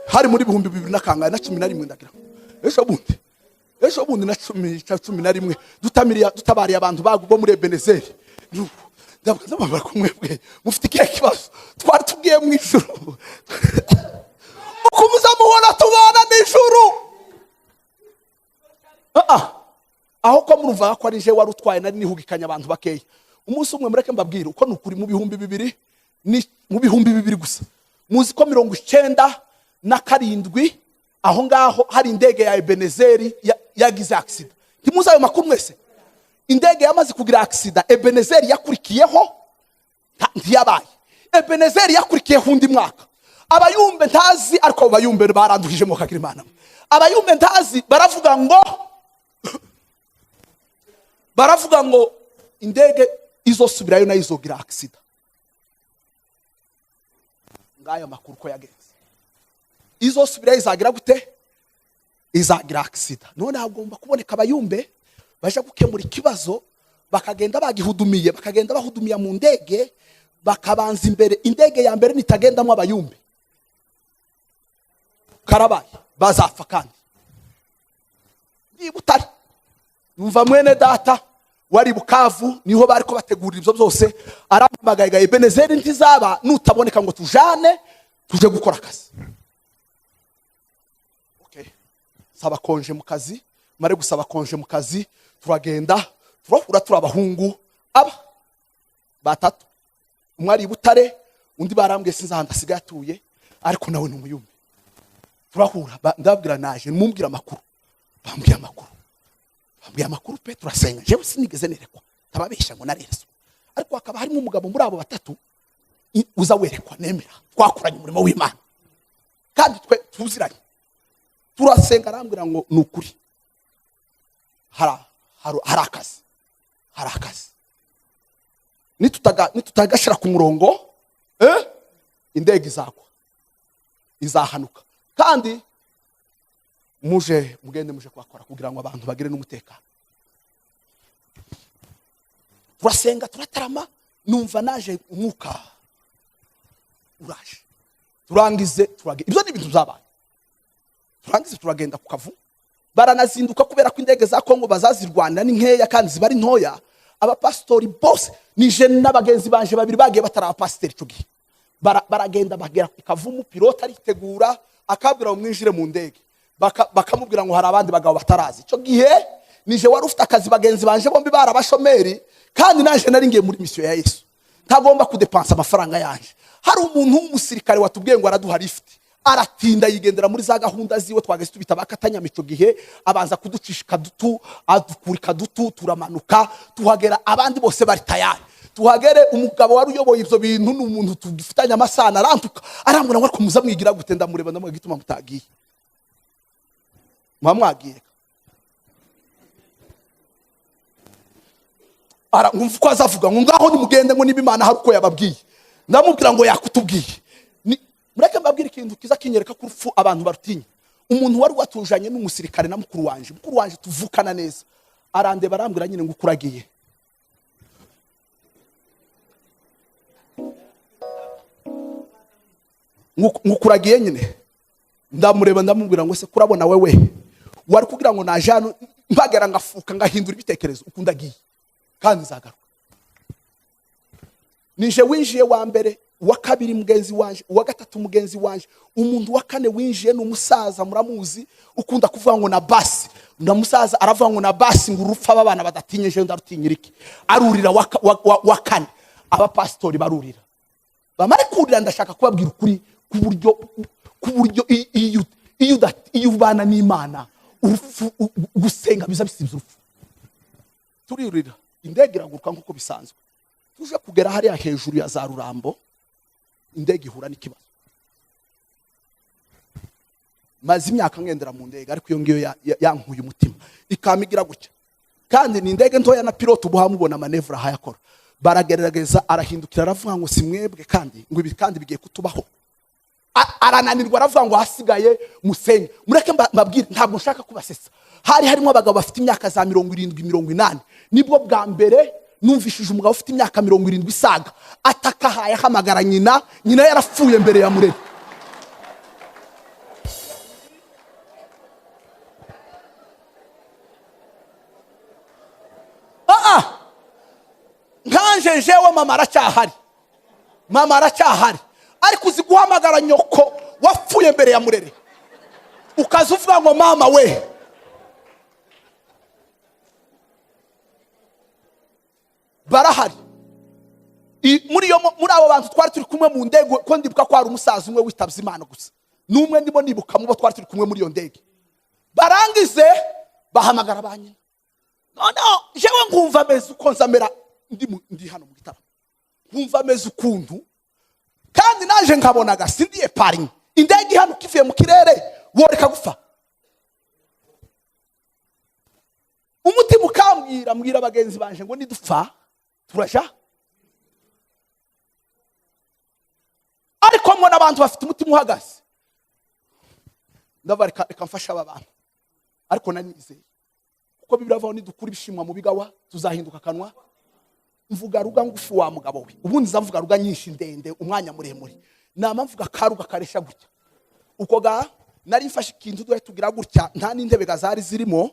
hari muri 2011, ndagira ngo ejo bundi na 11 dutamiriye, dutabariye abantu bo muri Ebenezeri. Ndababwira ko mwebwe mufite ikihe kibazo? Twari tugiye mu ijuru, uko muzamubona tubana n'ijuru. Ah, ah. Aho ko murumva ko ari je wari utwaye, nari nihugikanye abantu bakeya. Umunsi umwe, mureke mbabwire uko ni ukuri, mu 2000, ni mu 2000 gusa, muzi ko 97 aho ngaho hari indege ya Ebenezeri yagize accident? Ntimuzi ayo makuru mwese? Indege yamaze kugira accident, Ebenezeri yakurikiyeho ntiyabaye. Ebenezeri yakurikiyeho undi mwaka. Abayumbe ntazi, ariko abo bayumbe baranduhije mu kagira Imana. Abayumbe ntazi baravuga ngo indege izosubirayo nayo izogira accident. Ngaya makuru uko yagenze: izosubirayo izagira gute? Izagira accident. None hagomba kuboneka abayumbe baje gukemura ikibazo, bakagenda bagihudumiye, bakagenda bahudumiye mu ndege, bakabanza imbere. Indege ya mbere nitagendamo abayumbe, karabaye, bazapfa. Kandi niba utari numva mwene data wari Bukavu, niho bari ko bategurira ibyo byose, arampamagaye: "Ebenezeri ntizaba nutaboneka ngo tujane tuje gukora akazi." Okay. Saba congé mu kazi. Mare gusaba congé mu kazi, turagenda, turahura, turi abahungu aba batatu. Umwe ari i Butare, undi barambwiye, sinzi ahantu asigaye atuye, ariko nawe ni umuyumbi. Turahura, ndababwira: "Naje, mumbwira amakuru." Bambwiye amakuru, bambwiye amakuru pe. Turasenga. Jewe sinigeze nerekwa, ntababesha ngo nareretswe, ariko hakaba harimo umugabo muri abo batatu uza werekwa, nemera, twakoranye umurimo w'Imana kandi twe tuziranye. Turasenga, arambwira ngo ni ukuri hari akazi, hari akazi, nitutagashyira ku murongo, indege izagwa, izahanuka, kandi muje mugende muje kuhakora kugira ngo abantu bagire n'umutekano. Turasenga, turatarama, numva naje umwuka uraje. Turangize turagenda. Ibyo ni ibintu byabaye. Turangize turagenda ku Kavu. Baranazinduka kubera ko indege za Kongo bazazirwanira ni nkeya kandi ziba ari ntoya. Abapasitori bose, nije n'abagenzi banje babiri bagiye batari abapasiteri icyo gihe. Baragenda, bagera ku Kavumu, pilote aritegura, akabwira ngo mwinjire mu ndege. Bakamubwira ngo hari abandi bagabo batarazi. Icyo gihe nije wari ufite akazi, bagenzi banje bombi bari abashomeri, kandi naje nari ngiye muri mission ya Yesu, ntagomba kudepansa amafaranga yanje. Hari umuntu w'umusirikare watubwiye ngo araduha lift, aratinda, yigendera muri za gahunda ziwe. Twageze tubita bakatanyama icyo gihe, abanza kuducisha ikadutu, adukura ikadutu, turamanuka, tuhagera abandi bose bari tayari. Tuhagere, umugabo wari uyoboye ibyo bintu ni umuntu tugifitanye amasano, arantuka, arambwira ngo: "Ariko muza mwigira gute?" Ndamureba, ndamubwira: "Gituma mutagiye, muba mwagiye." Nkumva uko azavuga ngo: "Ngaho nimugende," ngo niba Imana hari uko yababwiye. Ndamubwira ngo yakutubwiye. Mureke mbabwire ikintu kiza kinyereka ko urupfu abantu barutinya. Umuntu wari watujanye n'umusirikare na mukuru wanje, mukuru wanje tuvukana neza, arandeba, arambwira nyine ngo: "Ukuragiye ngukuragiye nyine." Ndamureba, ndamubwira ngo: "Se kurabona wewe wari kugira ngo naje hano mpagera ngafuka ngahindura ibitekerezo? Ukunda agiye kandi nzagaruka." Nije winjiye wa mbere, uwa kabiri mugenzi wanje, uwa gatatu mugenzi wanje. Umuntu wa kane winjiye ni umusaza muramuzi, ukunda kuvuga ngo na basi na musaza, aravuga ngo na basi, ngo urupfu aba bana badatinye, jewe ndarutinyira iki? Arurira wa kane. Abapasitori barurira. Bamare kurira, ndashaka kubabwira ukuri ku buryo iyo ubana n'Imana, urupfu, gusenga biza bisibye urupfu. Turirira, indege iraguruka nk'uko bisanzwe. Tuje kugera hariya hejuru ya za Rurambo, indege ihura n'ikibazo. Maze imyaka ngendera mu ndege, ariko iyo ngiyo yankuye umutima, ikama igira gutya, kandi ni indege ntoya na pilote ubu hamubona manœuvre ahayakora. Baragerageza, arahindukira aravuga ngo si mwebwe kandi ngo ibi kandi bigiye kutubaho. Arananirwa aravuga ngo hasigaye musenge. Mureke mbabwire, ntabwo nshaka kubasesa. Hari harimo abagabo bafite imyaka za 70 80. Nibwo bwa mbere numvishije umugabo ufite imyaka 70 isaga atakahaye ahamagara nyina, nyina yarapfuye mbere ya Murere. Nkanje jewe mama aracyahari, mama aracyahari, ariko uzi guhamagara nyoko wapfuye mbere ya Murere ukaza uvuga ngo mama we. Barahari muri abo bantu twari turi kumwe mu ndege, ko ndibuka ko hari umusaza umwe witabye Imana gusa, n'umwe ndimo nibuka mu bo twari turi kumwe muri iyo ndege. Barangize bahamagara ba nyina. Noneho jewe nkumva ameze uko nzamera ndi hano mu gitaramo, nkumva ameze ukuntu, kandi naje nkabonaga sindiye parinye indege ihanuka ivuye mu kirere woreka gupfa. Umutima ukambwira, mbwira bagenzi banje ngo nidupfa turaja. Ariko mbona abantu bafite umutima uhagaze, ndabareka reka mfasha aba bantu. Ariko nanizeye kuko Bibiliya ivuga ngo nidukura ibishimwa mu bigawa tuzahinduka akanwa. Mvuga ruga ngufu wa mugabo we, ubundi nza mvuga ruga nyinshi ndende umwanya muremure, nama mvuga karuga karesha gutya. Uko ga nari mfashe ikintu duhe tugira gutya, nta n'intebe gazari zirimo.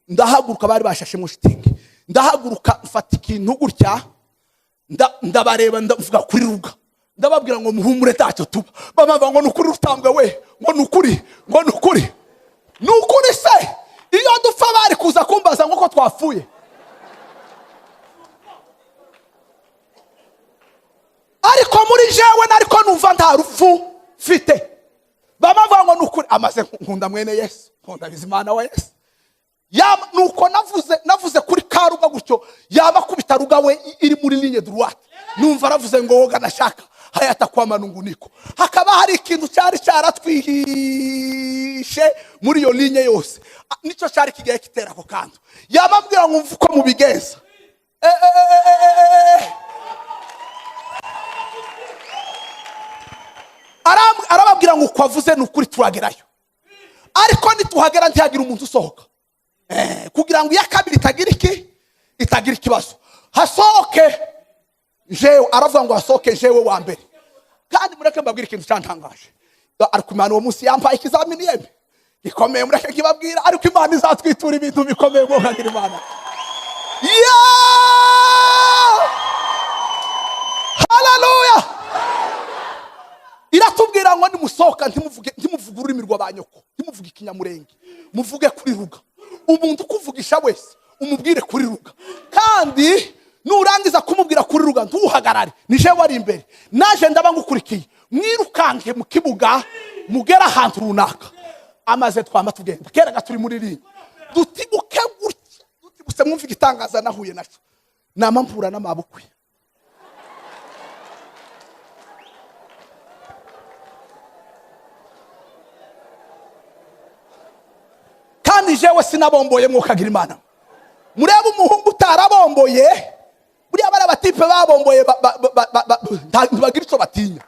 Ndahaguruka, bari bashashemo shitingi, ndahaguruka mfata ikintu gutya, ndabareba ndavuga kuri ruga, ndababwira ngo muhumure ntacyo tuba. Bamava ngo nukuri rutambwe we, ngo nukuri, ngo nukuri, nukuri se iyo dupfa bari kuza kumbaza ngo ko twapfuye. Ariko muri jewe nariko numva nta rupfu mfite. Bamavuga ngo nukuri, amaze nkunda mwene Yesu, nkunda Bizimana wa Yesu. Nuko navuze kuri karuga gutyo, yaba kubita ruga we iri muri ligne droite. Numva aravuze ngo woga nashaka hayata kwa manunguniko. Hakaba hari ikintu cyari cyaratwihishe muri iyo ligne yose, nico cyari kigiye kitera ko kantu. Yababwira ngo mvuko mubigenza. Arababwira ngo uko avuze nukuri turagerayo, ariko nituhagera ntihagira umuntu usohoka. Kugira ngo iya kabiri itagira iki, itagira ikibazo, hasohoke jewe. Aravuga ngo hasohoke jewe wa mbere. Kandi mureke mbabwire ikintu cyantangaje. Ariko Imana uwo munsi yampaye ikizamini yemwe gikomeye, mureke kibabwira. Ariko Imana izatwitura ibintu bikomeye ngo nkagira Imana. Haleluya! Iratubwira ngo nimusohoka ntimuvuge ururimi rw'abanyoko, ntimuvuge ikinyamurenge, muvuge kuri ruga. Umuntu ukuvugisha wese umubwire kuri ruga, kandi nurangiza kumubwira kuri ruga ntuhagarare, nije wari imbere naje ndaba ngukurikiye, mwirukanke mu kibuga mugera ahantu runaka. Amaze twama tugenda keraga turi muri ringi, dutibuke gutya, dutibutse mwumva igitangaza nahuye naco, nama mpura n'amabukwe. Kandi jewe sinabomboye mwokagira Imana. Murebe umuhungu utarabomboye, buriya bari abatipe babomboye ntibagira icyo batinya.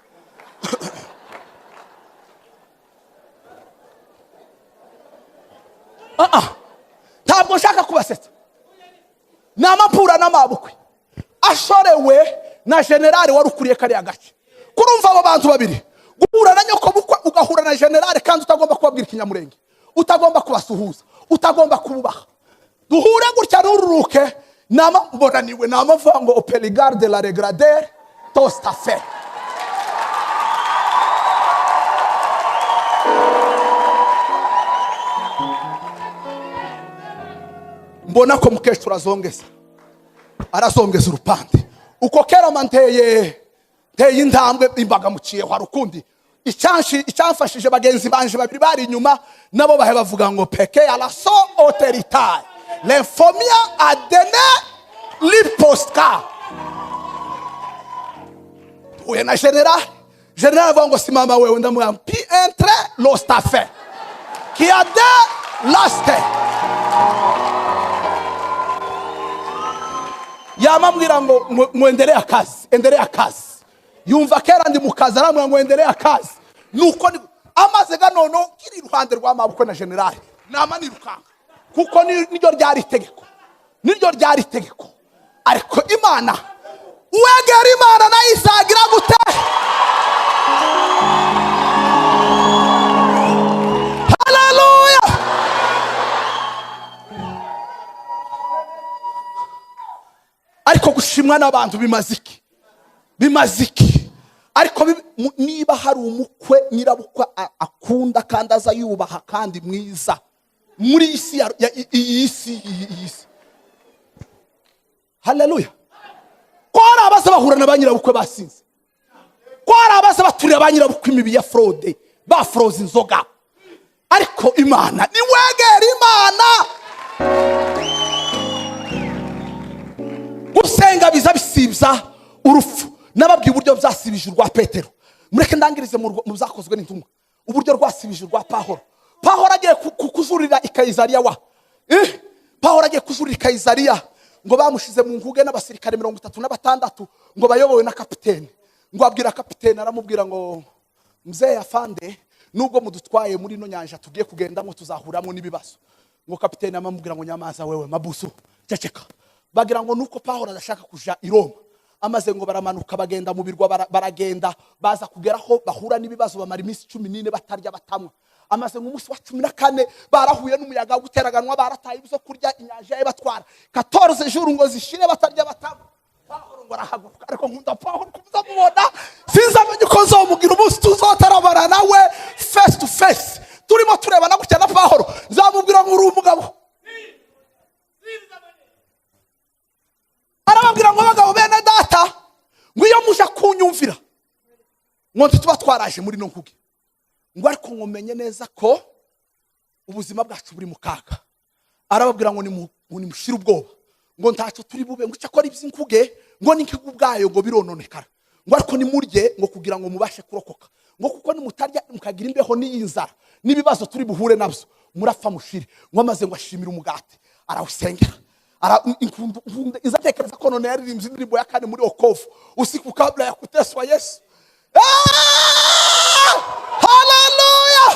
Ntabwo nshaka kubasetsa. Nama mpura n'amabukwe ashorewe na generale wari ukuriye kariya gace. Kurumva abo bantu babiri, guhura na nyoko bukwe ugahura na generale kandi utagomba kubabwira ikinyamurenge, utagomba kubasuhuza, utagomba kububaha. Duhure gutya nururuke, nama mbonaniwe, nama mvuga ngo opeligar de la regrader tostafe. Mbona ko mukecuru azongeza, arazongeza urupande. Uko kera manteye nteye intambwe imbaga muciye hari ukundi. Icamfashije bagenzi banje babiri bari inyuma nabo bahe bavuga ngo peke ala so autoritaire l'infomia adene lipostka. Uye na general, general avuga ngo si mama wewe, ndamubwira pi entre l'ostafe qui a de l'aste. Yamambwira ngo endelea kazi, endelea kazi. Yumva kera ndi mu kazi, arambwira ngo endelea kazi. Nuko amaze ga nono kiri iruhande rwa mabukwe na generali, nama nirukanga kuko niryo ryari itegeko, niryo ryari itegeko. Ariko Imana, uwegera Imana nayo izagira gute? Haleluya! Ariko gushimwa n'abantu bimaze iki? Bimaze iki? Ariko niba hari umukwe nyirabukwe akunda kandi aza yubaha kandi mwiza muri isi iyi isi, iyi isi. Haleluya! Ko hari abaza bahura na ba nyirabukwe basinze, ko hari abaza baturira ba nyirabukwe imibi ya fraude, bafroze inzoga. Ariko Imana niwegera Imana, gusenga biza bisibza urupfu. Nababwiye uburyo byasibije urwa Petero. Mureke ndangirize mu byakozwe n'intumwa, uburyo rwasibije urwa Pahoro. Pahoro agiye kujurira i Kayizariya wa. Pahoro agiye kujurira i Kayizariya, ngo bamushize mu nkuge n'abasirikare 36 ngo bayobowe na kapitene. Ngo abwira kapitene, aramubwira ngo mzee afande, nubwo mudutwaye muri no nyanja tugiye kugendamo tuzahuramo n'ibibazo. Ngo kapitene amamubwira ngo nyamaza wewe mabusu, ceceka. Bagira ngo nuko Pahoro adashaka kuja i Roma. Amaze ngo baramanuka bagenda mu birwa, baragenda baza kugeraho bahura n'ibibazo, bamara iminsi 14 batarya batamwa. Amaze ngo umunsi wa 14 barahuye n'umuyaga guteraganwa, barataye ibyo kurya, inyanja yabatwara 14 jours ngo zishire batarya batamwa. Pahoro ngo arahaguruka. Ariko nkunda Pahoro kumuzamubona, sinzamenye uko nzomugira umunsi tuzotarabana nawe face to face, turimo turebana gutya na Pahoro, nzamubwira ngo uri umugabo. Arababwira ngo bagabo bene data, ngo iyo muja kunyumvira ngo ntituba twaraje muri no nkuge, ngo ariko ngo menye neza ko ubuzima bwacu buri mu kaga. Arababwira ngo nimushire ubwoba, ngo ntacyo turi bube, ngo icyakora iby'inkuge ngo n'inkuge ubwayo ngo birononekara, ngo ariko nimurye ngo kugira ngo mubashe kurokoka, ngo kuko nimutarya mukagira imbeho n'inzara n'ibibazo turi buhure nabyo murapfa mushire. Ngo amaze ngo ashimire umugati arawusengera. Izatekereza ko none yaririmbye indirimbo ya kane muri okovu, usiku kabla ya kuteswa Yesu. Haleluya!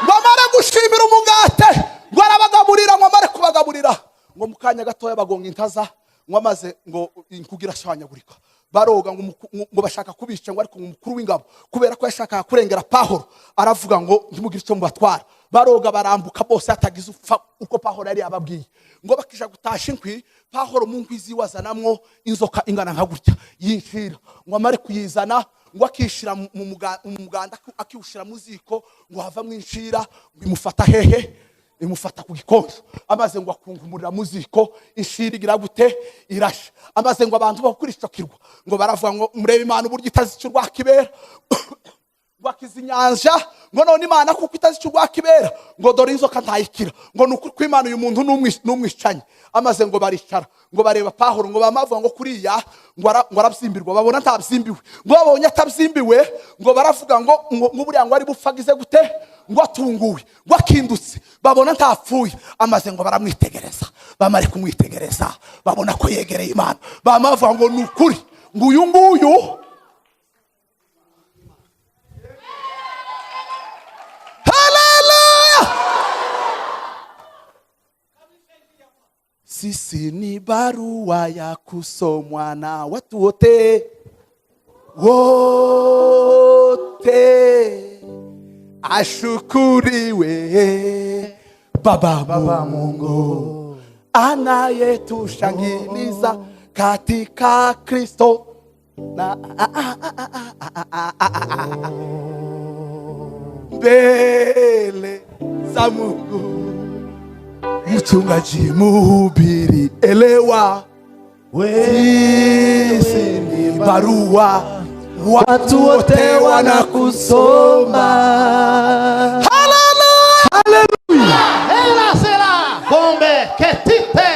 Ngo amare gushimira umugate, ngo arabagaburira, ngo amare kubagaburira, ngo mu kanya gatoya bagonga intaza, ngo amaze ngo inkuge irashwanyagurika, baroga ngo bashaka kubica, ngo ariko umukuru w'ingabo kubera ko yashakaga kurengera Pahoro aravuga ngo ntimugire icyo mubatwara. Baroga barambuka bose hatagize upfa uko Pahoro yari yababwiye. Ngo bakija gutasha inkwi, Pahoro mu nkwi ziwe azanamwo inzoka ingana nka gutya yinshira, ngo amare kuyizana ngo akishira mu muganda, akiwushira mu ziko, ngo havamwo inshira, ngo imufata hehe? Imufata ku gikonjo. Amaze ngo akunkumurira mu ziko, inshira igira gute? Irasha. Amaze ngo abantu bakurishakirwa, ngo baravuga ngo murebe Imana uburyo itazi icyo rwakibera, ngo akiza inyanja, ngo none Imana kuko itazi icyo rwakibera, ngo dore inzoka ntayikira, ngo ni ukuri kw'Imana uyu muntu n'umwicanyi. Amaze ngo baricara, ngo bareba Pahoro, ngo bamavuga ngo kuriya ngo arabyimbirwa, babona ntabyimbiwe. Ngo babonye atabyimbiwe, ngo baravuga ngo buriya ngo ari bupfagize gute, ngo atunguwe, ngo akindutse, babona ntapfuye. Amaze ngo baramwitegereza, bamare kumwitegereza babona ko yegereye Imana, bamavuga ngo ni ukuri, ngo uyu nguyu. Haleluya! Sisi ni barua ya kusomwa na watu wote wote, ashukuriwe Baba Mungu anayetushangiliza katika Kristo na mbele za Mungu. Mchungaji, mhubiri, elewa, sisi ni barua, watu wote wanakusoma. Haleluya! Hela sera bombe ketite.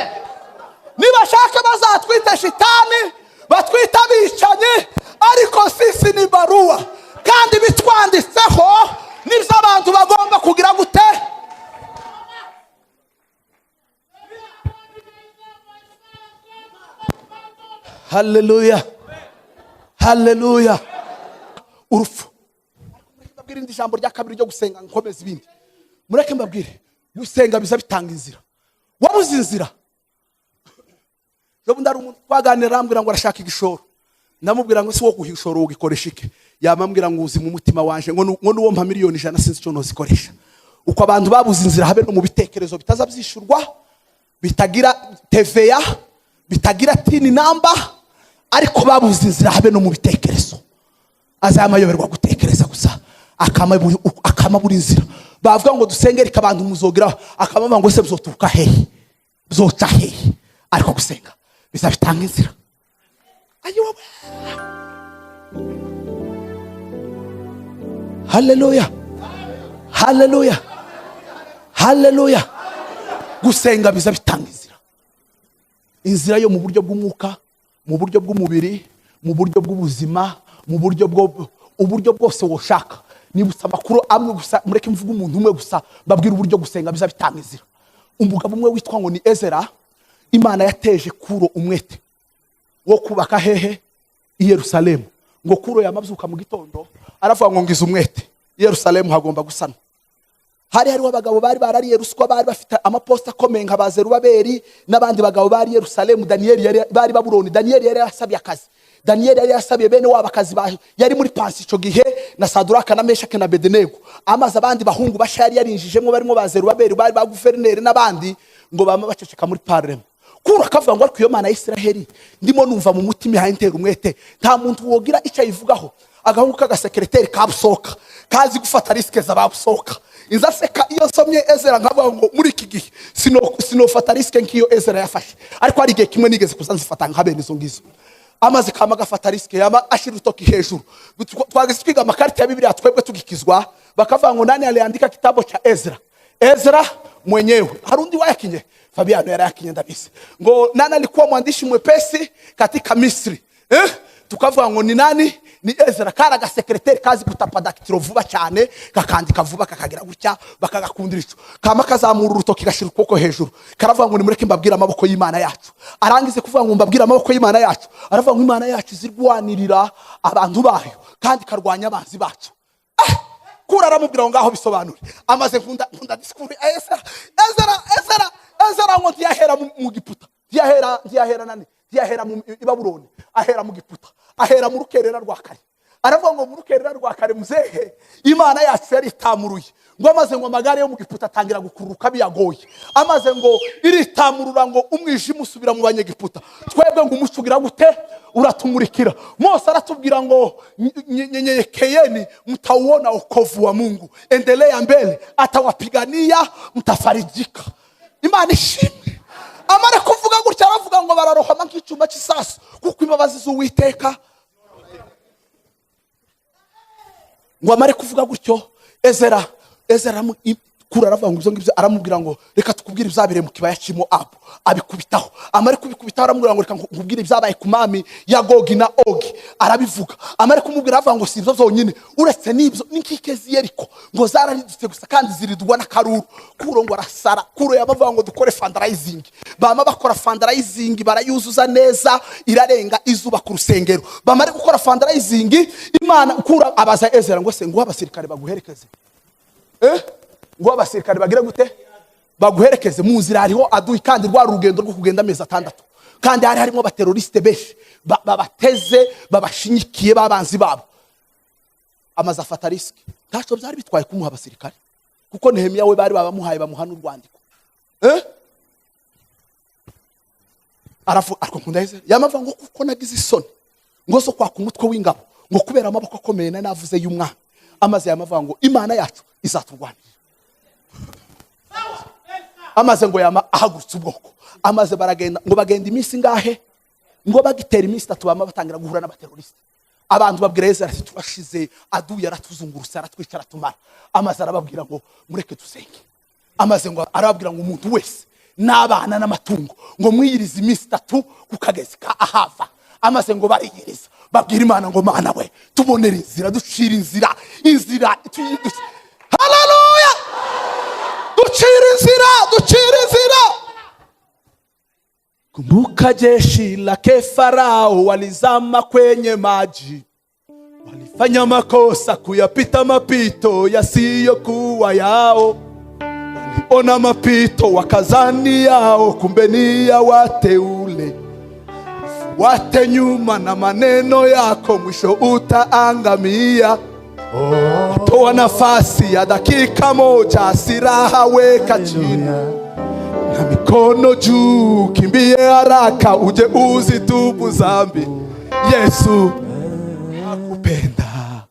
Nibashaka bazatwita shitani, batwita abicanyi, ariko sisi ni barua, kandi bitwanditseho nibyo abantu bagomba kugira gute? Haleluya, haleluya. Urupfu. Mureke mbabwire irindi jambo rya kabiri ryo gusenga, nkomeza ibindi. Mureke mbabwire, gusenga biza bitanga inzira. Wabuze inzira. Ejo bundi hari umuntu twaganira arambwira ngo arashaka igishoro. Ndamubwira ngo si wo guhishora ugikoresha iki? Yamambwira ngo uzi mu mutima wanje ngo nuwo mpa 100,000,000 sinzi icyo nozikoresha. Uko abantu babuze inzira habe no mu bitekerezo bitaza byishurwa, bitagira TVA, bitagira TIN number, ariko babuze inzira habe no mu bitekerezo. Azamayoberwa gutekereza gusa, akamabura inzira. Bavuga ngo dusengere abantu muzogira, akamama ngo se bzoturuka hehe, bzoca hehe? Ariko gusenga bizabitanga inzira. Ayiwe. Haleluya, haleluya, haleluya. Gusenga bizabitanga inzira. Inzira yo mu buryo bw'umwuka, mu buryo bw'umubiri, mu buryo bw'ubuzima, mu buryo bwo uburyo bwose woshaka. Nibutsa amakuru amwe gusa, mureke mvuge umuntu umwe gusa mbabwire uburyo gusenga bizabitanga inzira. Umugabo umwe witwa ngo ni Ezra, Imana yateje Kuro umwete wo kubaka hehe? I Yerusalemu. Ngo Kuro yamabyuka mu gitondo aravuga ngo ngize umwete, i Yerusalemu hagomba gusanwa. Hari hariho abagabo bari barariye ruswa, bari bafite amaposta akomeye nka ba Zerubabeli n'abandi bagabo bari Yerusalemu. Daniyeli yari bari Babuloni. Daniyeli yari yasabye akazi. Daniyeli yari yasabiye bene wabo akazi, yari muri pansi ico gihe na Saduraka na Meshaki na Abedenego. Amaze abandi bahungu basha yari yarinjijemo barimo ba Zerubabeli bari ba guverineri n'abandi, ngo bama baceceka muri parlement. Kuro akavuga ngo ariko iyo Mana ya Isiraheli ndimo numva mu mutima ihaye intera umwete, nta muntu wogira icyo ayivugaho. Agahungu k'agasekreteri kabusoka kazi gufata risike z'ababusoka. Inzaseka iyo nsomye Ezra nkavuga ngo muri iki gihe sinofata risike nk'iyo Ezra yafashe, ariko hari igihe kimwe nigeze kuza nzifata nka bene izo ngizo. Amaze kama gafata risike, yama ashira urutoki hejuru. Twageze twiga amakarita ya Bibiliya twebwe tugikizwa, bakavuga ngo nani aliandika kitabu cha Ezra? Ezra mwenyewe. Hari undi wayakinye? Fabiano yarayakinye ndabizi. Ngo nani alikuwa mwandishi mwepesi katika Misri? Tukavuga ngo ni nani? Ni Ezra. Kari agasekreteri kazi gutapa daktilo vuba cyane, kakandika vuba, kakagira gutya, bakagakundira ico. Kama kazamura urutoki gashira ukuboko hejuru. Karavuga ngo nimureke mbabwire amaboko y'Imana yacu. Arangize kuvuga ngo mbabwire amaboko y'Imana yacu, aravuga ngo Imana yacu izirwanirira abantu bayo kandi karwanya abanzi bacu. Kura aramubwira ngo ngaho bisobanure. Amaze nkunda discours Ezra, Ezra, Ezra, Ezra ngo ntiyahera mu Giputa. Ntiyahera, ntiyahera nani? Ntiyahera mu i Babuloni, ahera mu Giputa, ahera mu rukerera rwa kare. Aravuga ngo mu rukerera rwa kare muzehe, Imana yacu yari itamuruye. Ngo amaze ngo amagare yo mu Giputa atangira gukururuka biyagoye. Amaze ngo iritamurura ngo umwijima usubira mu banyegiputa. Twebwe ngo umuco ugira gute? Uratumurikira. Mose aratubwira ngo nyenyekeyeni mtauona wokovu wa Mungu. Endelea mbele, atawapigania mtafarijika. Imana ishimwe. Amara kuvuga gutya aravuga ngo bararohama nk'icyuma cy'isasu kuko imbabazi z'Uwiteka. Ngo amare kuvuga gutyo, Ezra, Ezra Kuro aravuga ngo ibyo ngibyo, aramubwira ngo reka tukubwire ibyabire mu kibaya cy'Imowabu, abikubitaho. Amare kubikubitaho aramubwira ngo reka nkubwire ibyabaye ku mami ya Gogi na Ogi, arabivuga. Amare kumubwira avuga ngo si ibyo byonyine, uretse n'ibyo n'inkike z'i Yeriko ngo zararidutse gusa kandi ziridwa n'akaruru. Kuro ngo arasara. Kuro yabavuga ngo dukore fundraising. Bama bakora fundraising barayuzuza neza, irarenga izuba ku rusengero. Bamare gukora fundraising, Imana Kuro abaza Ezra ngo se ngo abasirikare baguherekeze. Ngo abasirikare bagire gute? Baguherekeze mu nzira hariho adui, kandi rwa rugendo rwo kugenda amezi 6. Kandi hari harimo abateroriste benshi babateze, babashinyikiye babanzi babo. Amaze afata risk. Ntacyo byari bitwaye kumuha abasirikare, kuko Nehemiya we bari babamuhaye bamuha n'urwandiko. Aravuga ariko nkunda Ezra. Yamavuga ngo kuko nagize isoni ngo zo kwaka umutwe w'ingabo ngo kubera amaboko akomeye nari navuze y'umwami. Amaze yamavuga ngo Imana yacu izaturwanira. Amaze ngo yama ahagurutse ubwoko. Amaze baragenda ngo bagenda iminsi ngahe? Ngo bagitera iminsi 3 bama batangira guhura n'abateroriste. Abantu babwira Ezra ati turashize, aduye aratuzungurutse, aratwica, aratumara. Amaze arababwira ngo mureke dusenge. Amaze ngo arababwira ngo umuntu wese n'abana n'amatungo ngo mwiyirize iminsi 3 ku kagezi ka Ahava. Amaze ngo bariyiriza, babwira Imana ngo Mana we tubonere inzira, ducire inzira, inzira tuyiduse. Haleluya! Ducire inzira, ducire inzira. Kumbuka jeshi lake Farao walizama kwenye maji, walifanya makosa kuyapita mapito yasiyokuwa yao. Waliona mapito wakazani yao, kumbe ni ya wateule. Fuate nyuma na maneno yako, mwisho utaangamia. Toa nafasi ya dakika moja, silaha weka chini na mikono juu, kimbie haraka uje uzitubu zambi. Yesu nakupenda,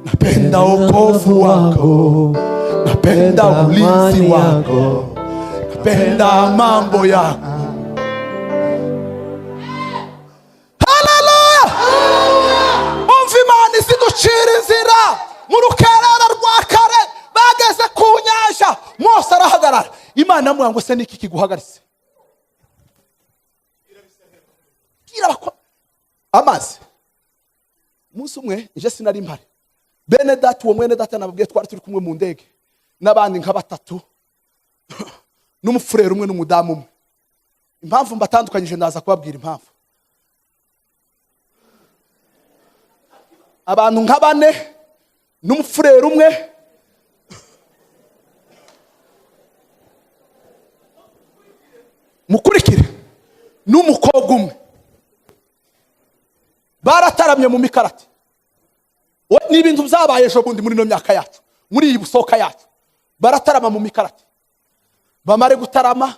napenda wokovu wako, napenda ulinzi wako, napenda mambo yako. Haleluya! Umva, Imana iziducira inzira mu rukerera rwa kare. Bageze ku nyanja, Mose arahagarara. Imana amubwira ngo: "Se niki kiguhagaritse?" Bwira amazi. Umunsi umwe nje sinari mpari, bene data, uwo mwene data nababwiye twari turi kumwe mu ndege n'abandi nka batatu n'umufurere umwe n'umudamu umwe. Impamvu mbatandukanyije, ndaza kubabwira impamvu. Abantu nka bane n'umufurere umwe mukurikire n'umukobwa umwe barataramye mu Mikarati. Ni ibintu byabaye ejo bundi muri ino myaka yacu, muri iyi busoka yacu. Baratarama mu Mikarati, bamare gutarama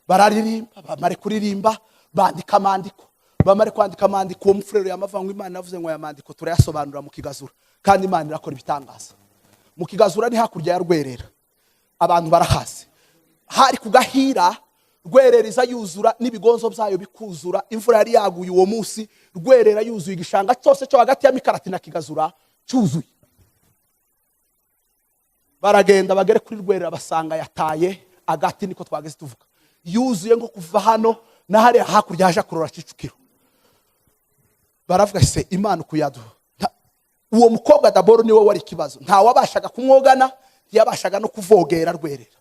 bararirimba, bamare kuririmba bandika amandiko, bamare kwandika amandiko, uwo mufurere yamavuga ngo: "Imana yavuze ngo aya mandiko turayasobanura mu Kigazura, kandi Imana irakora ibitangaza." Mu Kigazura ni hakurya ya Rwerera, abantu barahazi. Hari ku Gahira, Rwerera iza yuzura n'ibigonzo byayo bikuzura. Imvura yari yaguye uwo munsi, Rwerera yuzuye, igishanga cyose cyo hagati ya Mikarati na Kigazura cyuzuye. Baragenda bagere kuri Rwerera basanga yataye agati, niko twageze tuvuga, yuzuye nko kuva hano na hariya hakurya haja kurora Kicukiro. Baravuga: "Se Imana ukuyaduha?" Uwo mukobwa daboro niwe wari ikibazo, ntawabashaga kumwogana, ntiyabashaga no kuvogera Rwerera.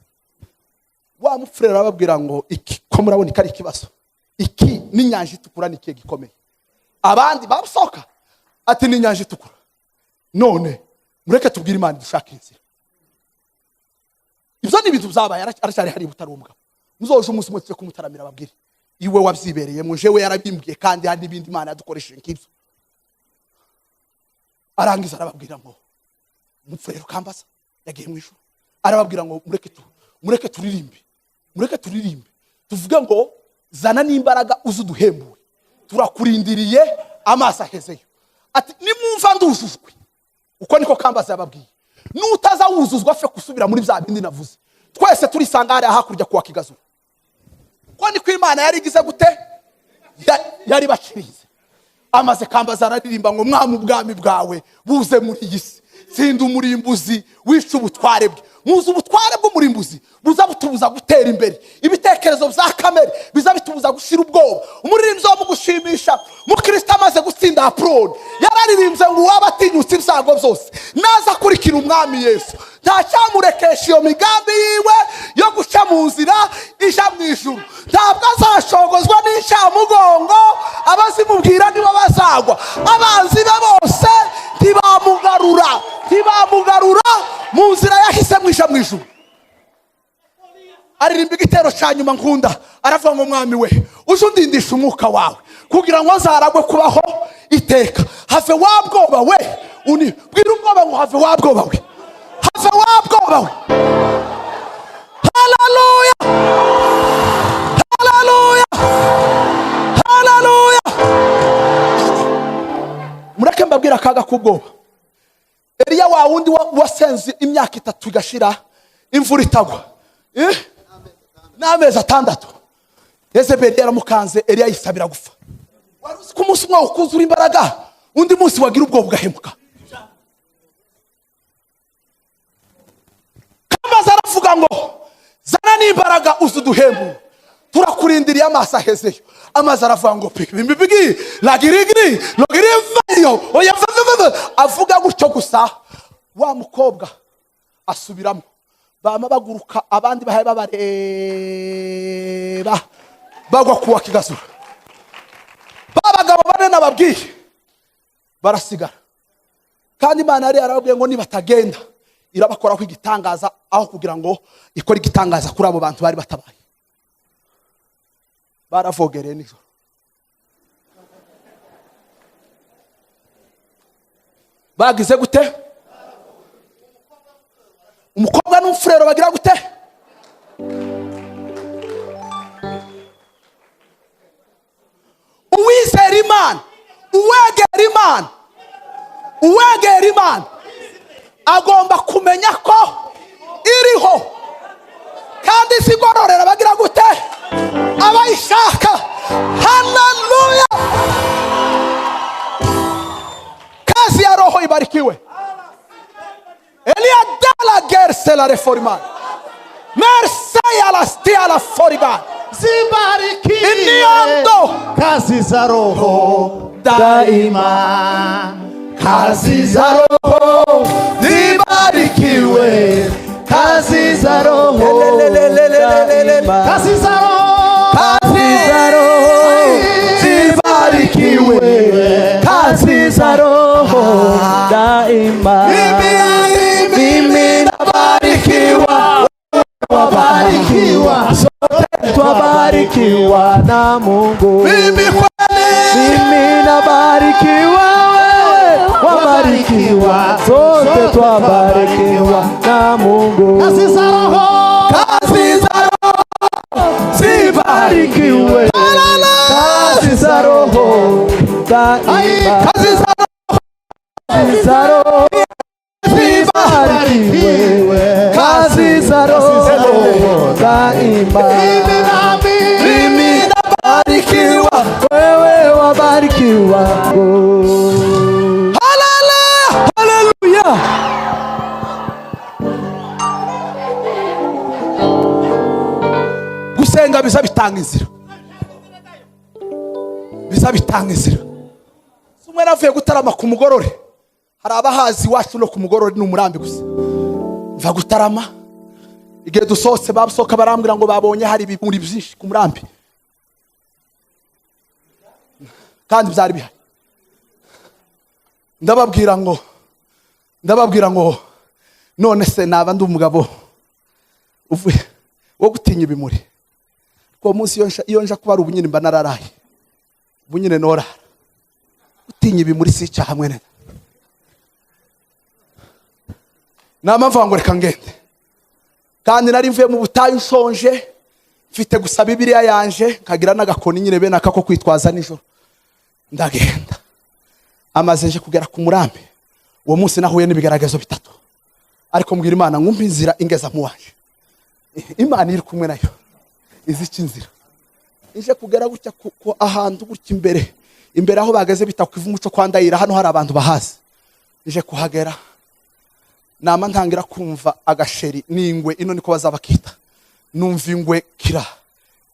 Wa mufurere arababwira ngo: "Iki ko murabona ko ari ikibazo, iki n'inyanja Itukura ni ikihe gikomeye?" Abandi babusohoka ati: "Ni inyanja Itukura. None mureke tubwire Imana dushaka inzira." Ibyo ni ibintu byabaye aracyari hari butari umugabo. Muzoje umunsi umwe tujye kumutaramira, ababwire iwe wabyibereyemo. Jewe yarabimbwiye, kandi hari n'ibindi Imana yadukoresheje nk'ibyo. Arangiza arababwira ngo umupfurero Kambaza yagiye mu ijuru, arababwira ngo: Mureke turirimbe, mureke turirimbe tuvuge ngo zana n'imbaraga uze uduhembure, turakurindiriye, amaso ahezeyo." Ati: "Nimwumva ndujujwe." Uko niko Kambaza yababwiye. Nutaza wuzuzwa afe gusubira muri bya bindi navuze, twese turisanga hariya hakurya kuwa Kigazura. Ko niko Imana yari igize gute? Yari bacirize. Amaze Kambaza araririmba ngo: "Mwami, ubwami bwawe buze muri iyi si, tsinda umurimbuzi wica ubutware bwe." Muzi ubutware bw'umurimbuzi buza butubuza gutera imbere, ibitekerezo bya kamere biza bitubuza gushira ubwoba. Umuririmbyi wo mu gushimisha mukristo amaze gutsinda apuroni yararirimbye ngo: "Uwaba atinyutse ibyago byose naza akurikira Umwami Yesu, nta cyamurekesha iyo migambi yiwe yo guca mu nzira ija mu ijuru. Ntabwo azashogozwa n'incamugongo, abazimubwira nibo bazagwa. Abanzi be bose ntibamugarura, ntibamugarura mu nzira yahisemo ija mu ijuru." Aririmba igitero cya nyuma nkunda, aravuga ngo: "Mwami we, uje undindisha umwuka wawe kugira ngo nzaragwe kubaho iteka. Have wa bwoba we." Uni bwira ubwoba ngo: "Have wa bwoba we, have wa bwoba we." Haleluya, haleluya, haleluya! Mureke mbabwire akaga k'ubwoba. Eliya wa wundi wasenze imyaka 3 igashira imvura itagwa, Eh? N'amezi 6. Yezebeli yaramukanze, Eliya yisabira gupfa. Wari uzi ko umunsi umwe ukuzura imbaraga, undi munsi wagira ubwoba ugahemuka? Kamaze aravuga ngo: "Zana n'imbaraga uze uduhembure, turakurindiriye, amaso ahezeyo." Amazi aravuga ngo pibibigi lagirigiri logirivayo oya vvvv. Avuga gutyo gusa, wa mukobwa asubiramo. Bama baguruka, abandi bahaye babareba. Bagwa kuwa Kigazura. Babagabo bane nababwiye barasigara. Kandi Imana yari yarababwiye ngo nibatagenda irabakoraho igitangaza, aho kugira ngo ikore igitangaza kuri abo bantu bari batabaye. Baravogereye nijoro. Bagize gute? Umukobwa n'umfurero bagira gute? Uwizera Imana, uwegera Imana, uwegera Imana agomba kumenya ko iriho kandi isigororera bagira gute? Abayishaka. Haleluya! Kazi ya Roho ibarikiwe. Elia dala gerse la reforma. Merse la stia la foriga. Zibarikiwe Iniondo. Kazi za Roho daima. Kazi za Roho zibarikiwe. Kazi za Roho daima. Kazi za Roho, Kazi za Roho zibarikiwe. Kazi za Roho daima. Mimi nabarikiwa, wabarikiwa, sote twabarikiwa na Mungu. Mimi kweli, Mimi nabarikiwa, wewe wabarikiwa, sote twabarikiwa na Mungu. Kazi za Roho, kazi za Roho zibarikiwe. Kazi za Roho daima. Kazi za Kazi za Roho zibarikiwe. Kazi za Roho daima. Mimi nami, Mimi nabarikiwa, Wewe wabarikiwa. Haleluya! Haleluya! Gusenga biza bitanga inzira. Biza bitanga inzira. Umwe navuye gutarama ku mugorore. Hari abahazi iwacu no ku mugorore ni umurambi gusa. Mva gutarama. Igihe dusohotse basohoka barambwira ngo babonye hari ibimuri byinshi ku murambi. Kandi byari bihari. Ndababwira ngo none se naba ndi umugabo uvuye wo gutinya ibimuri. Ko munsi iyo nja kuba ari ubunyine mba nararaye. Ubunyine norara. Gutinya ibimuri si icyaha mwene. Namva ngo reka ngende. Kandi nari mvuye mu butayu nshonje, mfite gusa Bibiliya yanje, nkagira n'agakoni nyine bene akako kwitwaza nijoro. Ndagenda. Amaze nje kugera ku murambi. Uwo munsi nahuye n'ibigaragazo bitatu. Ariko mbwira Imana ngumpa inzira ingeza mu wanje. Imana iri kumwe nayo. Izica inzira. Nje kugera gutya ku ahantu gutya imbere. Imbere aho bageze bita ku ivu umuco kwa Ndayira, hano hari abantu bahazi. Nje kuhagera. Nama ntangira kumva agasheri n'ingwe, ino niko bazabakita. Numva ingwe kira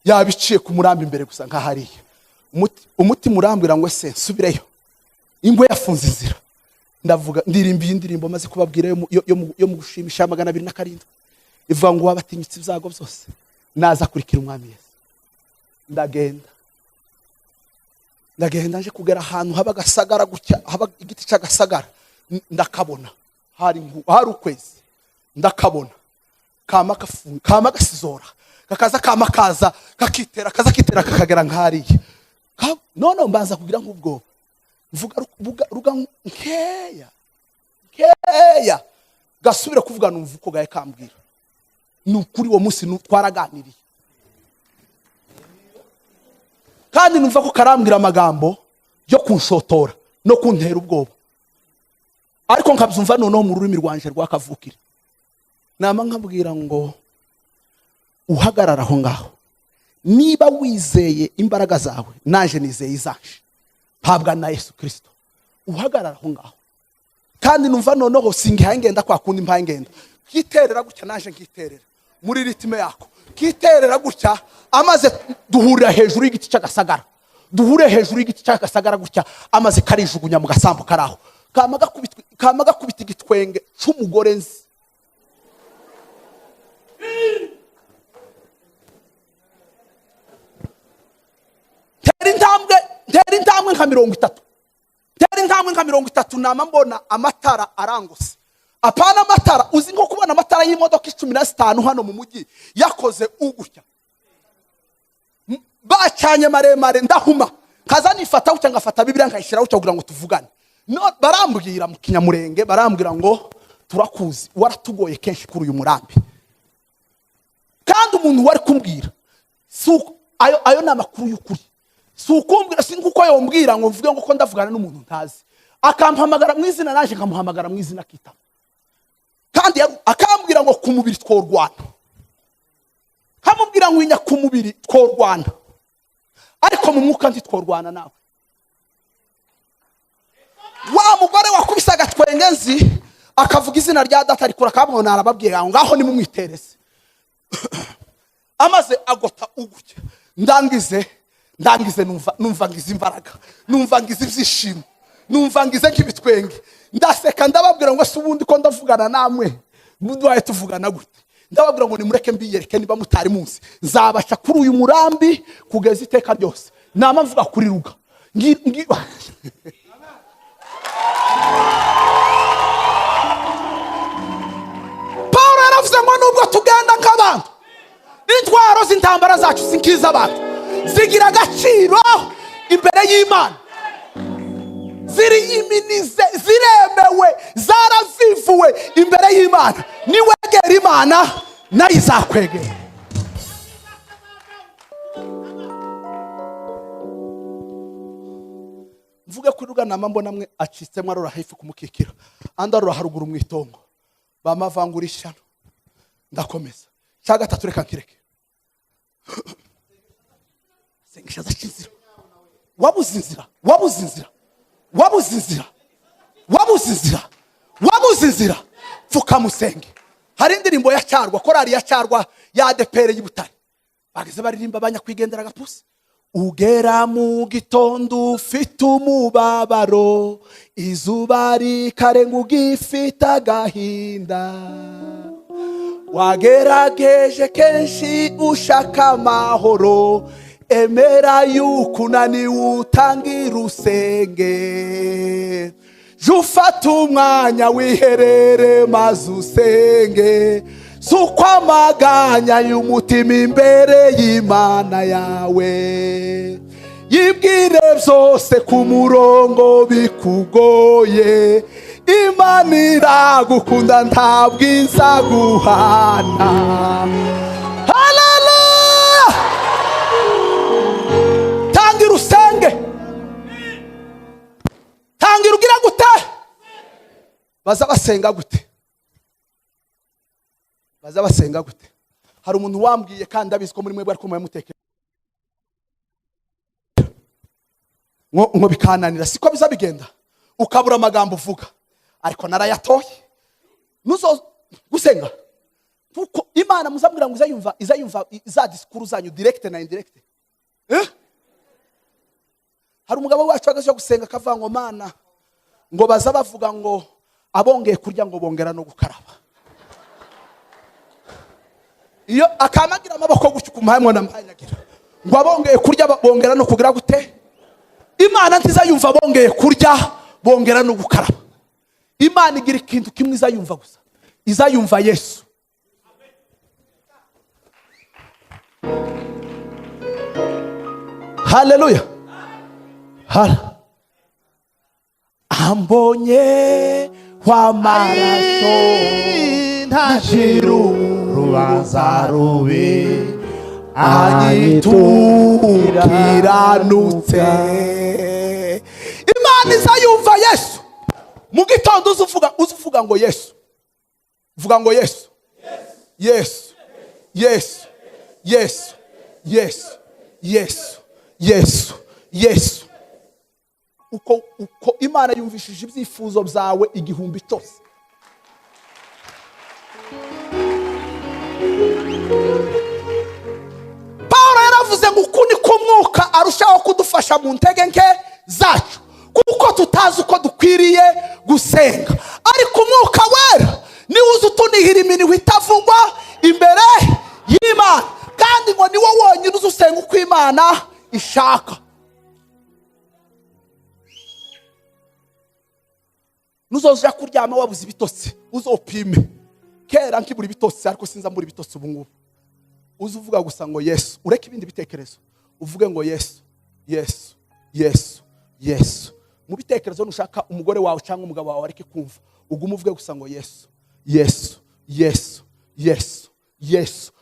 yabiciye ku murambi imbere gusa nka hariya. Umuti murambwira ngo se nsubireyo. Ingwe yafunze inzira. Ndavuga ndirimba indirimbo maze kubabwira yo mu gushimisha 207. Ivuga ngo wabatinyutse ibyago byose naza kurikira umwami Yesu. Ndagenda. Ndagenda nje kugera ahantu haba gasagara gutya, haba igiti cy'agasagara. Ndakabona. Hari ukwezi. Ndakabona. Kama kafunga, kama gasizora. Kakaza kama kaza, kakitera, kaza kitera kakagera nkariye. None mbanza kugira nk'ubwo. Mvuga ruga nkeya. Nkeya. Gasubira kuvuga numva uko gaye kambwira. Nukuri uwo munsi twaraganiriye. Kandi numva ko karambwira amagambo yo kunshotora no kuntera ubwoba. Ariko nkabyumva noneho mu rurimi rwanje rwakavukire. Nama nkabwira ngo uhagarara aho ngaho. Niba wizeye imbaraga zawe, naje nizeye izanje. Mpabwa na Yesu Kristo. Uhagarara aho ngaho. Kandi numva noneho singihaye ngenda kwa kundi mpaye ngenda. Kiterera gutya naje nkiterera. Muri ritme yako. Kiterera gutya amaze duhurira hejuru y'igiti cy'agasagara. Duhure hejuru y'igiti cy'agasagara gutya amaze karijugunya mu gasambu karaho. Kama gakubita igitwenge cy'umugore nzi. nka 30, tera intambwe nka 30, nama mbona amatara arangose. Apana amatara uzi nko kubona amatara y'imodoka 15 hano mu mujyi yakoze ugutya, bacanye maremare, ndahuma nkaza nifata utya, ngafata Bibiliya nkayishyiraho utya kugira ngo tuvugane. No, barambwira mu Kinyamurenge, barambwira ngo turakuzi, waratugoye kenshi kuri uyu murambi. Kandi umuntu wari kumbwira si ayo ni amakuru y'ukuri, si ukumbwira, si nkuko yombwira ngo mvuge ngo ko ndavugana n'umuntu ntazi, akampamagara mu izina naje nkamuhamagara mu izina akitaba. Kandi akambwira ngo ku mubiri tworwana, nkamubwira ngo inya ku mubiri tworwana, ariko mu mwuka ntitworwana nawe. Wa mugore wakubise agatwenge nzi akavuga izina rya data arikura akamubona, arababwira ngo ngaho nimumwitereze. Amaze agota ugutya, ndangize numva ngize imbaraga, numva ngize ibyishimo, numva ngize nk'ibitwenge, ndaseka ndababwira ngo se ubundi ko ndavugana namwe muduhaye tuvugana gute? Ndababwira ngo nimureke mbiyereke, niba mutari munsi nzabaca kuri uyu murambi kugeza iteka ryose. Nama mvuga kuri Ruga. Paulo yaravuze ngo nubwo tugenda nk'abantu, intwaro z'intambara zacu si nk'iz'abantu, zigira agaciro imbere y'Imana, ziri iminize, ziremewe, zaravivuwe imbere y'Imana. Niwegera Imana nayo izakwegera. Mvuge kuri Ruga, nama mbona mwe acitsemo arora hepfo kumukikira, andi arora haruguru mu itongo, bamavangura ishyano. Ndakomeza cya gatatu, reka nkireke. Sengesha zaca inzira. Wabuze inzira, wabuze inzira, wabuze inzira, wabuze inzira, wabuze inzira, pfukamusenge. Hari indirimbo ya Cyarwa, korali ya Cyarwa ya ADPR y'Ibutare, bageze baririmba abanyakwigendera gapusi. Ugera mu gitondo ufite umubabaro, izuba rikarenga ugifite agahinda, wagerageje kenshi ushaka amahoro, emera yuko unaniwe utangira usenge. Jya ufata umwanya wiherere maze usenge, si uko amaganya y'umutima imbere y'Imana yawe. Yibwire byose ku murongo bikugoye, Imana iragukunda ntabwo izaguhana. Haleluya! Tangira usenge, tangira ugira gute? Baza basenga gute? Baza basenga gute? Hari umuntu wambwiye kandi abizi ko muri mwebwe ariko muyamutekera ngo bikananira, siko biza bigenda, ukabura amagambo uvuga, ariko narayatoye. Nuzo gusenga kuko Imana muzabwira ngo izayumva za discours zanyu direct na indirect. Hari umugabo wacu agaje gusenga akavuga ngo Mana, ngo baza bavuga ngo abongeye kurya ngo bongera no gukaraba. Iyo akamagira amaboko gutyo kumuhamwe na mpanyagira ngo abongeye kurya bongera no kugira gute? Imana ntizayumva bongeye kurya bongera no gukaraba. Imana igira ikintu kimwe izayumva gusa, izayumva Yesu. Haleluya. Ambonye w'amaraso ntashira urubanza rubi, anyitukiranutse. Imana izayumva Yesu. Mu gitondo uzuvuga ngo Yesu, vuga ngo Yesu, Yesu, Yesu, Yesu, Yesu, Yesu, Yesu, Yesu. Uko Imana yumvishije ibyifuzo byawe igihumbi cyose. Paulo yaravuze ngo uku ni ko umwuka arushaho kudufasha mu ntege nke zacu, kuko tutazi uko dukwiriye gusenga, ariko umwuka wera niwe uza utunihira iminwa itavugwa imbere y'Imana, kandi ngo niwo wonyine uza usenga uko Imana ishaka. Nuzoja kuryama wabuze ibitotsi, uzopime. Kera nkibura ibitotsi, ariko sinza mbura ibitotsi ubu ngubu. Uze uvuga gusa ngo Yesu, ureke ibindi bitekerezo, uvuge ngo Yesu, Yesu, Yesu, Yesu. Mu bitekerezo nushaka umugore wawe cyangwa umugabo wawe areke kumva, ugume uvuge gusa ngo Yesu, Yesu, Yesu, Yesu, Yesu.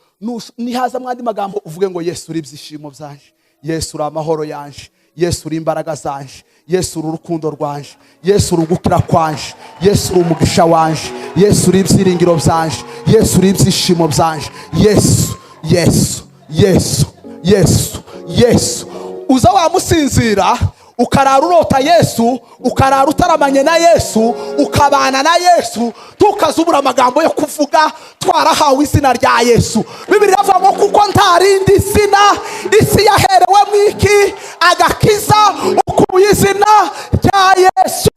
Nihaza mwandi magambo uvuge ngo Yesu uri ibyishimo byanje, Yesu uri amahoro yanje, Yesu uri imbaraga zanje, Yesu uri urukundo rwanje, Yesu uri ugukira kwanje, Yesu uri umugisha wanje, Yesu uri ibyiringiro byanje, Yesu uri ibyishimo byanje. Yesu, Yesu, Yesu, Yesu, Yesu. Uza wamusinzira ukarara urota Yesu, ukarara utaramanye na Yesu, ukabana na Yesu, tukazubura amagambo yo kuvuga twarahawe izina rya Yesu. Bibiliya iravuga ngo kuko nta rindi zina isi yaherewe mu iki agakiza ukuye izina rya Yesu.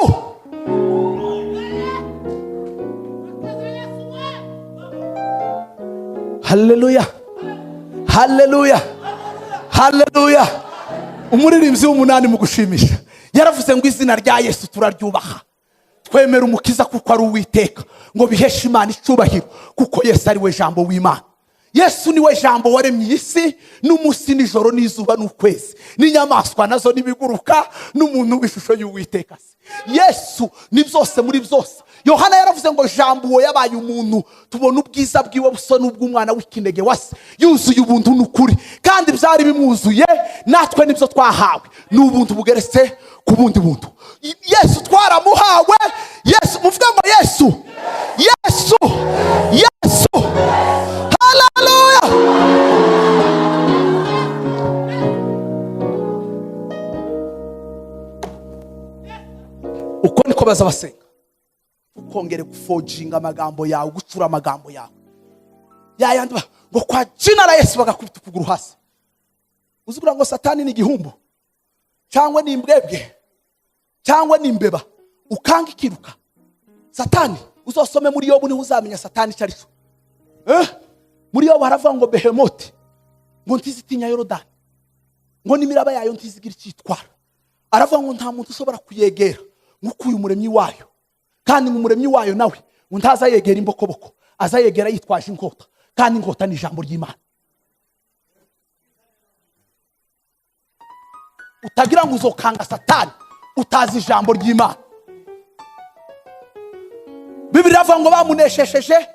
Haleluya, haleluya, haleluya. Umuririmbyi w'umunani mu gushimisha yaravuze ngo izina rya Yesu turaryubaha, twemera umukiza kuko ari Uwiteka, ngo biheshe Imana icyubahiro kuko Yesu ari we jambo w'Imana. Yesu ni we jambo waremye isi n'umunsi n'ijoro n'izuba n'ukwezi n'inyamaswa nazo n'ibiguruka n'umuntu w'ishusho y'Uwiteka se. Yesu ni byose muri byose. Yohana yaravuze ngo jambo uwo yabaye umuntu, tubona ubwiza bwiwe busa n'ubw'umwana w'ikinege wa se, yuzuye ubuntu n'ukuri, kandi byari bimwuzuye, natwe nibyo twahawe, ni ubuntu bugeretse ku bundi buntu. Yesu twaramuhawe. Yesu, muvuge ngo Yesu, Yesu, Yesu. Haleluya. Uko niko baza basenga. Ukongere gufojinga amagambo yawe, gucura amagambo yawe. Yayandi ngo kwa jina la Yesu bagakubita ukuguru hasi. Uzibura ngo Satani ni igihumbu cyangwa ni imbwebwe cyangwa ni imbeba, ukanga ikiruka. Satani uzosome muri Yobu niho uzamenya Satani icyo ari cyo. Muri Yobu haravuga ngo Behemothi ngo ntizitinya Yorodani, ngo n'imiraba yayo ntizigira icyitwara. Aravuga ngo nta muntu ushobora kuyegera nk'uko uyu muremyi wayo, kandi ngo umuremyi wayo nawe ngo ntazayegera imbokoboko, azayegera yitwaje inkota, kandi inkota ni ijambo ry'Imana. Utagira ngo uzokanga Satani utazi ijambo ry'Imana. Bibiliya iravuga ngo bamuneshesheje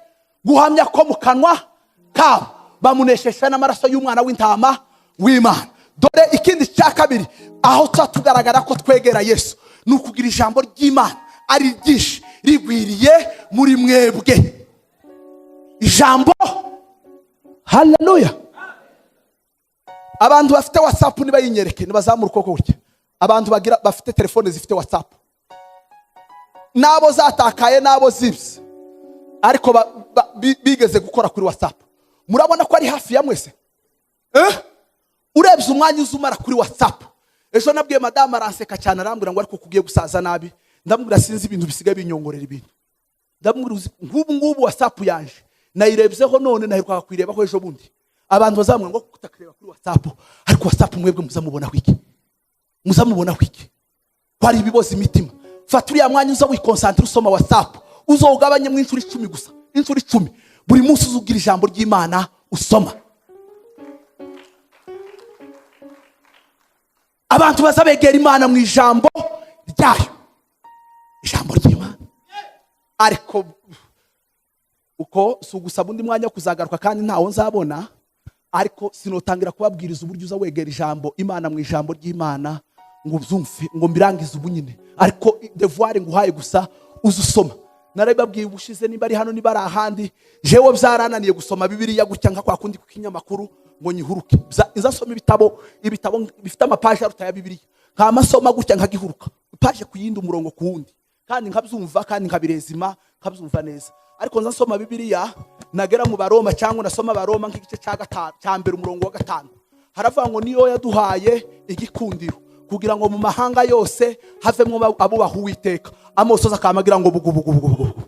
guhamya ko mu kanwa kabo, bamuneshesha n'amaraso y'umwana w'intama w'Imana. Dore ikindi cya kabiri aho tuba tugaragara ko twegera Yesu ni ukugira ijambo ry'Imana ari ryinshi rigwiriye muri mwebwe. Ijambo, haleluya. Abantu bafite WhatsApp nibayinyereke, nibazamura ukuboko gutya. Abantu bagira bafite telefone zifite WhatsApp, nabo zatakaye nabo zibye, ariko bigeze gukora kuri WhatsApp. Murabona ko ari hafi ya mwese. Urebye umwanya uzumara kuri WhatsApp. Ejo nabwiye madame aranseka cyane, arambwira ngo ariko kugiye gusaza nabi. Ndamubwira sinzi ibintu bisigaye binyongorera ibintu. Ndamubwira nk'ubu ngubu WhatsApp yanje nayirebyeho none naheruka kuyirebaho ejo bundi. Abantu bazamubwira ngo kutakareba kuri WhatsApp, ariko WhatsApp mwebwe muzamubonaho iki? Muzamubonaho iki? Ko ari ibiboza imitima. Fata uriya mwanya uza wikonsantre usoma WhatsApp, uzogabanye mu inshuro 10 gusa, inshuro 10 buri munsi uzugira ijambo ry'Imana usoma. Abantu bazabegera Imana mu ijambo ryayo, ijambo ry'Imana. Ariko uko si ugusaba undi mwanya wo kuzagaruka kandi ntawo nzabona, ariko sinotangira kubabwiriza uburyo uza wegera ijambo Imana mu ijambo ry'Imana ngo ubyumve, ngo mbirangize ubu nyine. Ariko devoir nguhaye gusa uzusoma. Narabibabwiye ubushize, niba ari hano niba ari ahandi, jewe byarananiye gusoma Bibiliya gutya nka kwa kundi ku kinyamakuru ngo nyihuruke. Nzasoma ibitabo bifite amapaje aruta ya Bibiliya, nkamasoma gutya nkagihuruka, paje ku yindi, umurongo ku wundi, kandi nkabyumva kandi nkabirezima, nkabyumva neza. Ariko nzasoma Bibiliya nagera mu Baroma cyangwa nasoma Baroma nk'igice cya gatanu cya mbere umurongo wa 5, haravuga ngo niyo yaduhaye igikundiro kugira ngo mu mahanga yose havemwo abubaha Uwiteka. Amosozi akamagira ngo bugu bugu bugu bugu.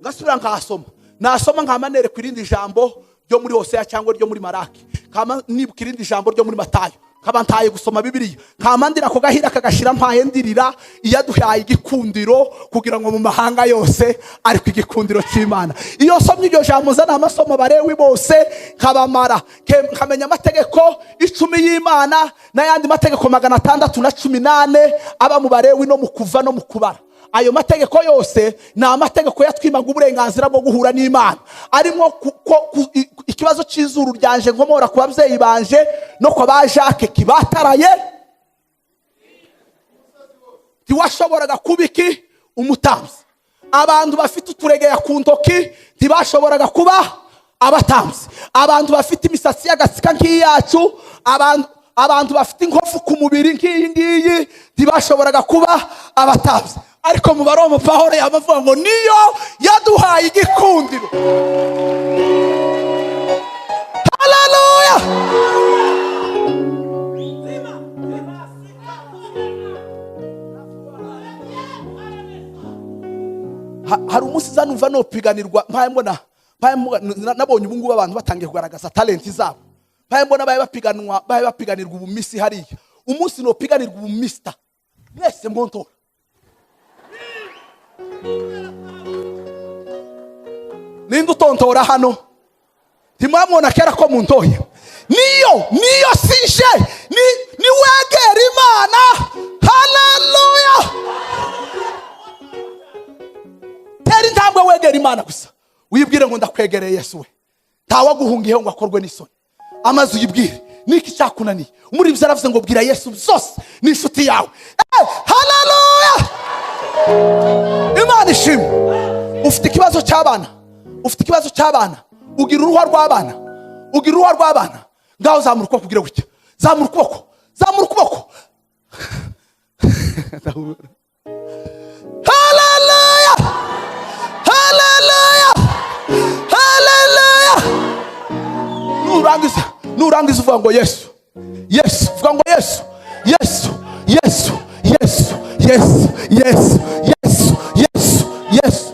Ngasubira nkasoma, nasoma nkamanere ku irindi jambo ryo muri Hosea cyangwa ryo muri Maraki, kama nibuka irindi jambo ryo muri Matayo, Nkaba ntaye gusoma Bibiliya, nkama ndira ako gahira kagashira, mpaye ndirira. Iyo aduhaye igikundiro kugira ngo mu mahanga yose, ariko igikundiro cy'Imana. Iyo nsomye iryo jambo, nzana amasomo Barewi bose nkabamara, nkamenya amategeko 10 y'Imana n'ayandi mategeko 614 aba mu Barewi no mu Kuva no mu Kubara. Ayo mategeko yose ni amategeko yatwimaga uburenganzira bwo guhura n'Imana. Arimo ikibazo cy'izuru ryanje nkomora ku babyeyi banje no kwa ba Jacques kibataraye, ntiwashoboraga kuba iki? Umutambyi. Abantu bafite uturegeya ku ntoki ntibashoboraga kuba abatambyi. Abantu bafite imisatsi y'agatsika nk'iyacu, abantu bafite inkovu ku mubiri nk'iyi ngiyi, ntibashoboraga kuba abatambyi. Ariko mu Baroma Pawulo yamavuga ngo niyo yaduhaye igikundiro. Haleluya! Hari umunsi za numva nopiganirwa, mpaye mbona, nabonye ubu ngubu abantu batangiye kugaragaza talenti zabo, mpaye mbona baye bapiganwa, baye bapiganirwa ubumisi hariya. Umunsi nopiganirwa ubumisita, mwese montora. Ninde utontora hano? Ntimwamubona kera ko muntoye? Niyo sije ni wegera Imana. Haleluya! Tera intambwe wegera Imana gusa, wibwire ngo ndakwegereye Yesu we. Ntawaguhungiyeho ngo akorwe n'isoni. Amaze uyibwire niki cyakunaniye. Muri ibyo aravuze ngo bwira Yesu byose, ni inshuti yawe. Haleluya! Imana ishimwe. Ufite ikibazo cy'abana, ufite ikibazo cy'abana, ugira uruhu rw'abana, ugira uruhu rw'abana. Ngaho zamura ukuboko, kugira gutya, zamura ukuboko, zamura ukuboko. Haleluya! Haleluya! Haleluya! Nurangiza uvuga ngo Yesu, Yesu, uvuga ngo Yesu, Yesu, Yesu, Yesu, Yesu, Yesu, Yesu, Yesu, Yesu.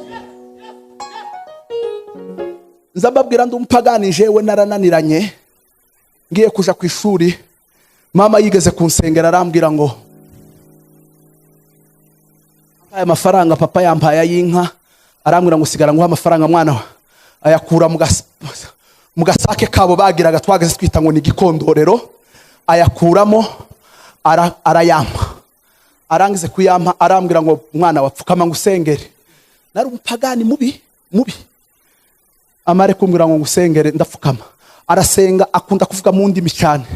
Nza mbabwira ndi umupagani, jewe narananiranye. Ngiye kuja ku ishuri, mama yigeze kunsengera arambwira ngo aya mafaranga papa yampaye ay'inka, arambwira ngo sigara nguhe amafaranga mwana wa. Ayakura mu gasake kabo bagiraga twageze twita ngo ni igikondorero, ayakuramo arayampa. Arangize kuyampa arambwira ngo mwana wa pfukama ngusengere. Nari umupagani mubi mubi. Amare kumbwira ngo ngusengere, ndapfukama. Arasenga, akunda kuvuga mu ndimi cyane,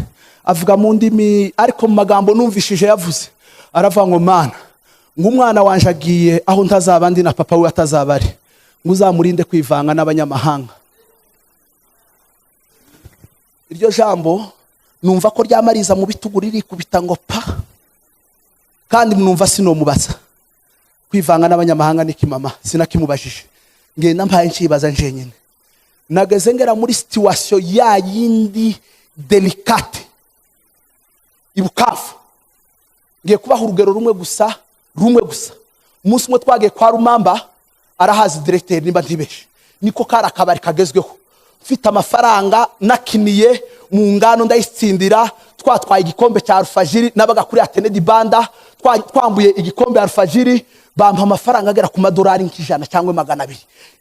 avuga mu ndimi, ariko mu magambo numvishije yavuze aravuga ngo Mana, ngo umwana wanje agiye aho ntazaba ndi na papa we atazaba ari, ngo uzamurinde kwivanga n'abanyamahanga. Iryo jambo numva ko ryamariza mu bitugu ririkubita ngo pa, kandi numva sinomubaza. Kwivanga n'abanyamahanga ni kimama, sinakimubajije, ngenda mpaye nshibaza njenyine. Nageze ngera muri situation ya yindi delicate i Bukavu. Ngiye kubaha urugero rumwe gusa, rumwe gusa. Umunsi umwe twagiye kwa Rumamba, arahazi directeur nimba ntibeshe, niko kari akabari kagezweho. Mfite amafaranga nakiniye mu ngano ndayitsindira, twatwaye igikombe cya Alfajiri, nabaga kuri Atene di Banda, twambuye igikombe cya Alfajiri, bampa amafaranga agera ku madolari nk'ijana cyangwa 200.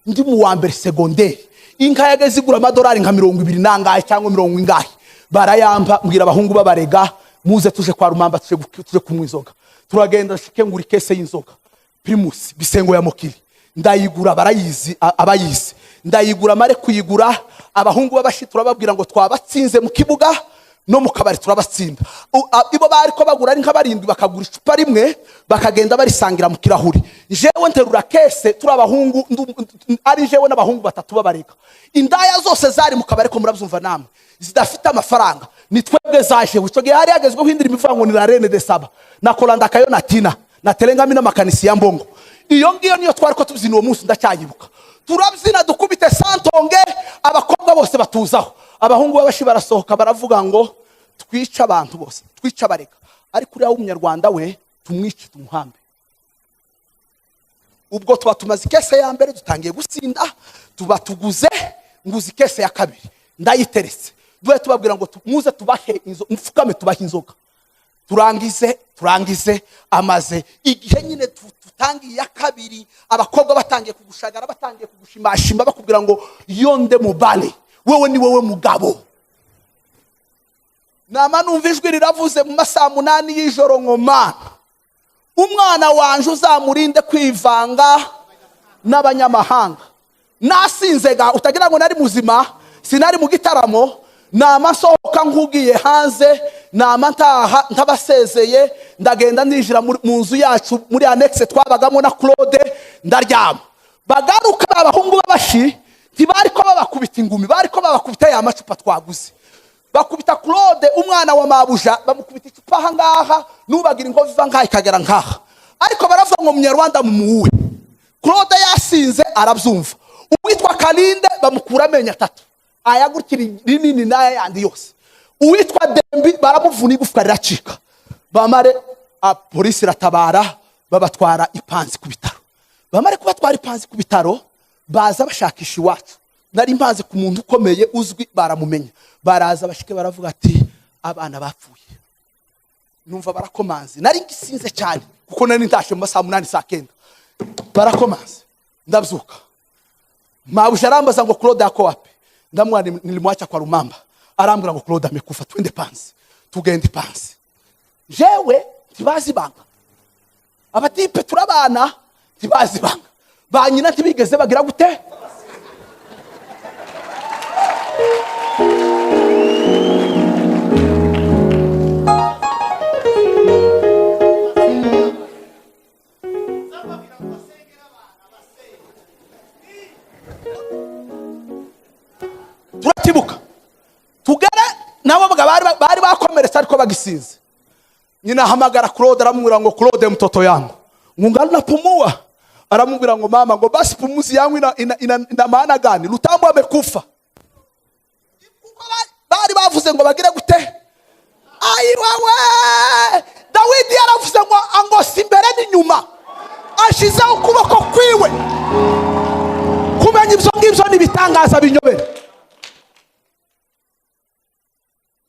Ndi mu wa mbere secondaire, inka yageze igura amadolari nka 20 nangahe cyangwa 70 ingahe, barayampa. Mbwira abahungu b'abarega muze tuje kwa Rumamba, tuje kunywa inzoga. Turagenda shike ngura ikese y'inzoga Primus bisengo ya Mokili, ndayigura, barayizi, abayizi, ndayigura. Mare kuyigura, abahungu b'abashi turababwira ngo twabatsinze mu kibuga no mu kabari turabatsinda. Ibo bari ko bagura ari nka barindwi, bakagura icupa rimwe bakagenda barisangira mu kirahuri. Jewe nterura kese, turi abahungu, ari jewe n'abahungu batatu b'abarega. Indaya zose zari mu kabari, ko murabyumva namwe, zidafite amafaranga, ni twebwe zaje. Icyo gihe hari hagezweho indirimbo ivuga ngo ni la reine de Saba na Kolanda Kayo na Tina na Telengami n'amakanisi ya Mbongo. Iyo ngiyo niyo twari ko tubyina uwo munsi, ndacyayibuka. Turabyina dukubite santonge, abakobwa bose batuzaho, abahungu b'abashi barasohoka baravuga ngo twice abantu bose, twice abarega, ariko uriya w'umunyarwanda we tumwice tumuhambe. Ubwo tuba tumaze ikese ya mbere, dutangiye gusinda, tuba tuguze, nguze ikese ya kabiri ndayiteretse. Duhe tubabwira ngo muze tubahe inzo, mfukame tubahe inzoga. Turangize amaze igihe nyine tutangiye ya kabiri, abakobwa batangiye kugushagara, batangiye kugushimashima, bakubwira ngo yonde mubale, wewe ni wewe mugabo. Nama numva ijwi riravuze mu masaha 8 y'ijoro ngo Mana, umwana wanje uzamurinde kwivanga n'abanyamahanga. Nasinzega utagira ngo nari muzima, sinari mu gitaramo. Nama nsohoka nkugiye hanze, nama ntaha ntabasezeye, ndagenda ninjira mu nzu yacu muri annexe twabagamo na Claude, ndaryama. Bagaruka abahungu b'abashi ntibari ko babakubita ingumi, bari ko babakubita ya macupa twaguze. Bakubita Claude umwana wa mabuja, bamukubita icupa aha ngaha, nubagira inkovu iva nkaha ikagera nkaha. Ariko baravuga ngo Munyarwanda mumuwe. Claude yasinze arabyumva. Uwitwa Kalinde bamukura amenyo 3, ayagukira rinini n'aya yandi yose. Uwitwa Dembi baramuvuna igufwa riracika. Bamare polisi iratabara, babatwara ipanzi ku bitaro. Bamare kubatwara ipanzi ku bitaro, baza bashakisha iwacu. Nari mpanze ku muntu ukomeye uzwi, baramumenya. Baraza bashike baravuga ati abana bapfuye. Numva barakomanze. Nari ngisinze cyane kuko nari ntashe mu masaha 8 saa 9. Barakomanze. Ndabyuka. Mabuja arambaza ngo Claude yako wapi? Ndamwana nilimwacha kwa Rumamba. Arambwira ngo Claude amekufa, twende panzi. Tugende panzi. Jewe ntibazi banga. Abatipe turabana ntibazi banga. Ba nyina ntibigeze bagira gute? Turatibuka. Tugere nabo bari bakomeretse ariko bagisinze. Nyina ahamagara Claude aramubwira ngo Claude mtoto yangu, ngungali napumua. Aramubwira ngo mama, ngo basi pumuzi yangu ina maana gani? Lutambo amekufa. Kuko bari bavuze ngo bagire gute? Ayi wewe! Dawidi yaravuze ngo angosi imbere n'inyuma, ashizeho ukuboko kwiwe. Kumenya ibyo ngibyo ni ibitangaza binyobera.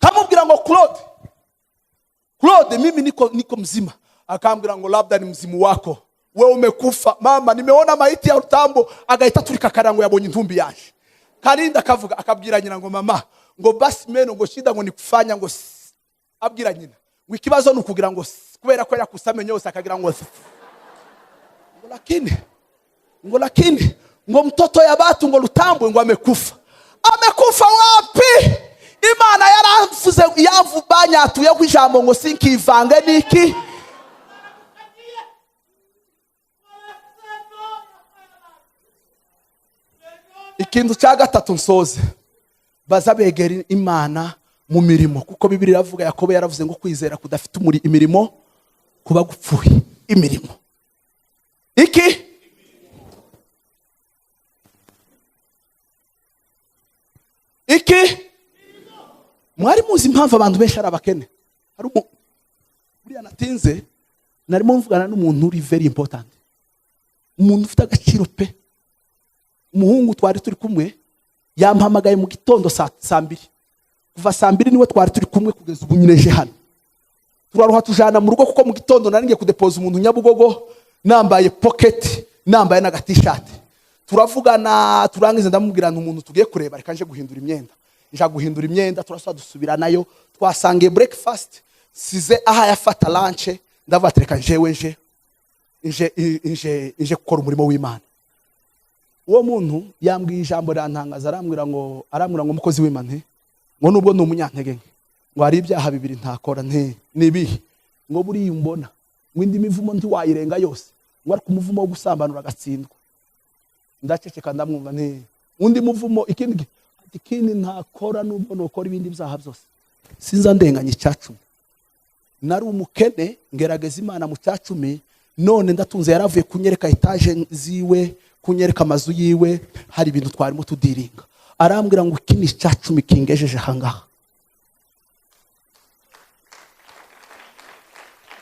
Kamubwira ngo Claude, Claude mimi niko mzima. Akambwira ngo labda ni mzimu wako, wewe umekufa mama, nimeona maiti ya Rutambo. Agahita turika karango yabonye intumbi yaje. Karinda akavuga, akabwira nyina ngo mama, ngo basi meno ngo shida ngo nikufanya ngo abwira nyina ngo ikibazo nukugira ngo kubera ko yakusamenye yose akagira ngo ngo lakini, ngo lakini ngo mtoto ya batu ngo Rutambo ngo amekufa. Amekufa wapi? Imana yaravuze yavubanya atuye ku ijambo ngo sinkivange niki. Ikintu cya gatatu nsoze, baza begera Imana mu mirimo, kuko Bibiliya iravuga, Yakobo yaravuze ngo kwizera kudafite imirimo kuba gupfuye. Imirimo iki? Iki? Mwari muzi impamvu abantu benshi ari abakene? Hari buriya natinze narimo mvugana n'umuntu uri very important, umuntu ufite agaciro pe. Umuhungu twari turi kumwe yampamagaye mu gitondo saa 2. Kuva saa 2 niwe twari turi kumwe kugeza ubu nyine je hano. Turaruha tujana mu rugo kuko mu gitondo nari ngiye kudepoza umuntu Nyabugogo, nambaye pocket, nambaye n'aga t-shirt. Turavugana turangiza ndamubwira nti umuntu tugiye kureba reka nje guhindura imyenda. Nja guhindura imyenda turasaba dusubira nayo, twasangiye breakfast, size aha yafata lunch, ndavuga ati reka njewe nje gukora umurimo w'Imana. Uwo muntu yambwiye ijambo rirantangaza, arambwira ngo mukozi w'Imana nti ngo nubwo ni umunyantege nke, ngo hari ibyaha bibiri ntakora, nti nibihe? Ngo buriya umbona ngo indi mivumo ntiwayirenga yose, ngo ariko umuvumo wo gusambanura agatsindwa. Ndaceceka ndamwumva nti undi muvumo ikindi ati ikindi ntakora nubwo nokora ibindi byaha byose, sinza ndenganya icyacumi. Nari umukene ngerageza Imana mu cyacumi, none ndatunze. Yaravuye kunyereka etage ziwe, kunyereka amazu yiwe, hari ibintu twarimo tudiringa. Arambwira ngo iki ni icyacumi kingejeje ahangaha.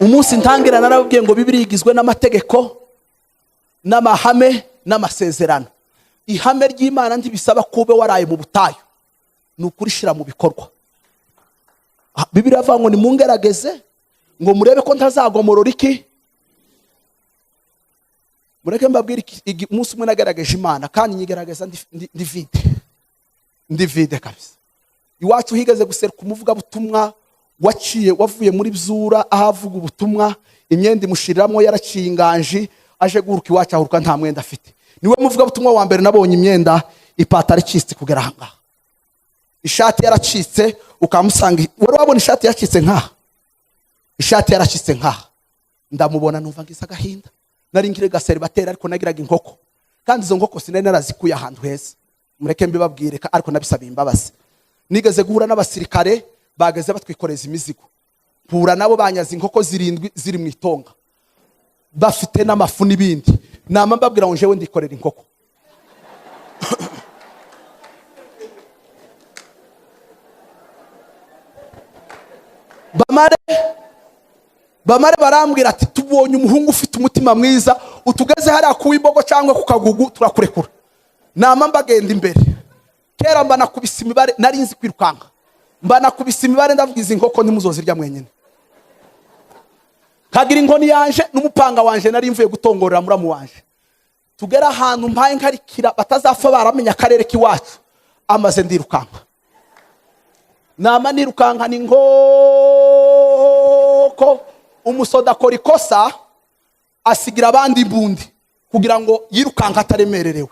Umunsi ntangira narababwiye ngo Bibiliya igizwe n'amategeko n'amahame n'amasezerano. Ihame ry'Imana ntibisaba kube waraye mu butayu. Ni ukurishira mu bikorwa. Bibiliya ivuga ngo nimungerageze ngo murebe ko ntazagomorora iki. Mureke mbabwire umunsi umwe nagaragaje Imana, kandi nyigaragaza ndi vide, ndi vide kabisa. Iwacu higeze guseruka umuvugabutumwa waciye wavuye muri Byura, aho avuga ubutumwa imyenda imushiriramo yaraciye inganji, aje guhuruka iwacu ahuruka nta mwenda afite. Niwe muvugabutumwa wa mbere nabonye imyenda ipataro icitse kugera aha ngaha, ishati yaracitse ukamusanga. Wari wabona ishati yacitse nkaha? Ishati yaracitse nkaha. Ndamubona numva ngize agahinda. Nari nkiri gaseribateri ariko nagiraga inkoko, kandi izo nkoko sinari narazikuye ahantu heza, mureke mbibabwire, ariko nabisabiye imbabazi. Nigeze guhura n'abasirikare bageze batwikoreza imizigo, mpura nabo banyaze inkoko 7 ziri mu itonga, bafite n'amafu n'ibindi. Nama mbabwira ngo jewe ndikorera inkoko. Bamare barambwira ati tubonye umuhungu ufite umutima mwiza, utugeze hariya ku imbogo cyangwa ku kagugu turakurekura. Nama mbagenda imbere. Kera mba nakubise imibare, nari nzi kwirukanka, mba nakubise imibare ndavuga izi nkoko ntimuzozirya mwenyine. Kagira inkoni yanje n'umupanga wanje nari mvuye gutongorera muramu wanje. Tugera ahantu mpaye nkarikira batazapfa baramenya akarere k'iwacu, amaze ndirukanka. Nama nirukanka ni nkoko, umusoda akora ikosa asigira abandi imbundi kugira ngo yirukanka ataremererewe.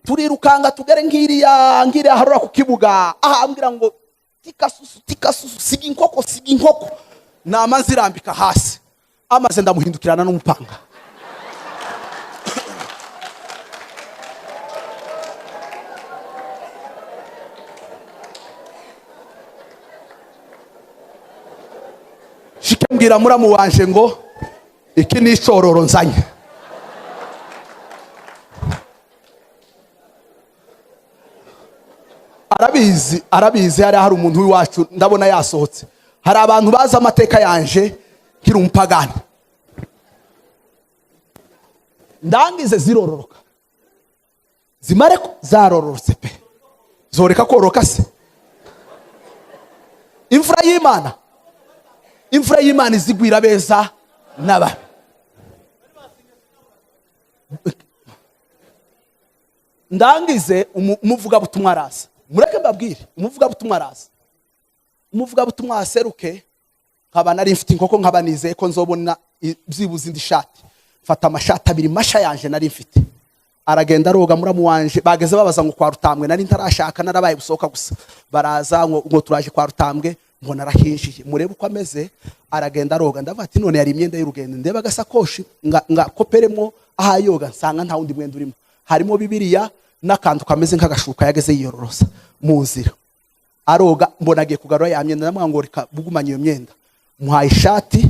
Turirukanka tugere ngiriya harura ku kibuga, aha ambwira ngo tikasusu tikasusu, siga inkoko siga inkoko. Nama nzirambika hasi, amaze ndamuhindukirana n'umupanga. Shike mbwira muramu wanje ngo iki ni icororo nzanye. Arabizi, arabizi, hari umuntu w'iwacu ndabona yasohotse. Hari abantu bazi amateka yanje nkiri umupagani. Ndangize zirororoka, zimare zarororotse pe, zoreka kororoka se. Imvura y'Imana, imvura y'Imana izigwira beza n'ababi. Ndangize umuvugabutumwa araza. Mureke mbabwire, umuvugabutumwa araza. Umuvugabutumwa aseruke, nkaba nari mfite inkoko, nkaba nizeye ko nzobona byibuze indi shati. Mfata amashati abiri masha yanje nari mfite. Aragenda aroga muramu wanje, bageze babaza ngo kwa Rutambwe, nari ntarashaka narabaye gusohoka gusa. Baraza ngo turaje kwa Rutambwe, mbona arahinjiye. Murebe uko ameze, aragenda aroga. Ndavuga ati none yari imyenda y'urugendo, ndeba agasakoshi nga koperemo ahayoga, nsanga nta wundi mwenda urimo. Harimo Bibiliya n'akantu kameze nk'agashuka yageze yiyororosa mu nzira. Aroga mbona agiye kugarura ya myenda, ndamubwira ngo reka bugumanye iyo myenda. Muhaye ishati,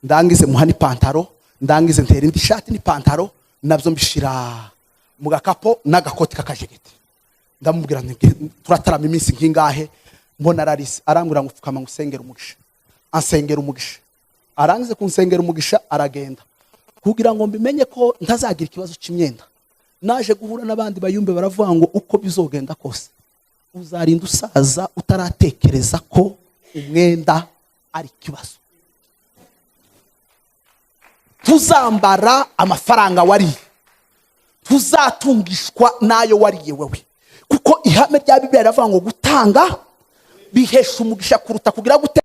ndangize muha n'ipantaro, ndangize ntera indi shati n'ipantaro, nabyo mbishira mu gakapo n'agakoti k'akajegeti. Ndamubwira nti turatarama iminsi nk'ingahe, mbona ararise. Arambwira ngo pfukama ngo usengere umugisha. Ansengera umugisha. Arangize kunsengera umugisha aragenda. Kugira ngo mbimenye ko ntazagira ikibazo cy'imyenda, naje guhura n'abandi bayumbe baravuga ngo uko bizogenda kose uzarinda usaza utaratekereza ko umwenda ari ikibazo. Tuzambara amafaranga wariye, tuzatungishwa nayo wariye wewe, kuko ihame rya Bibiliya riravuga ngo gutanga bihesha umugisha kuruta kugira gute.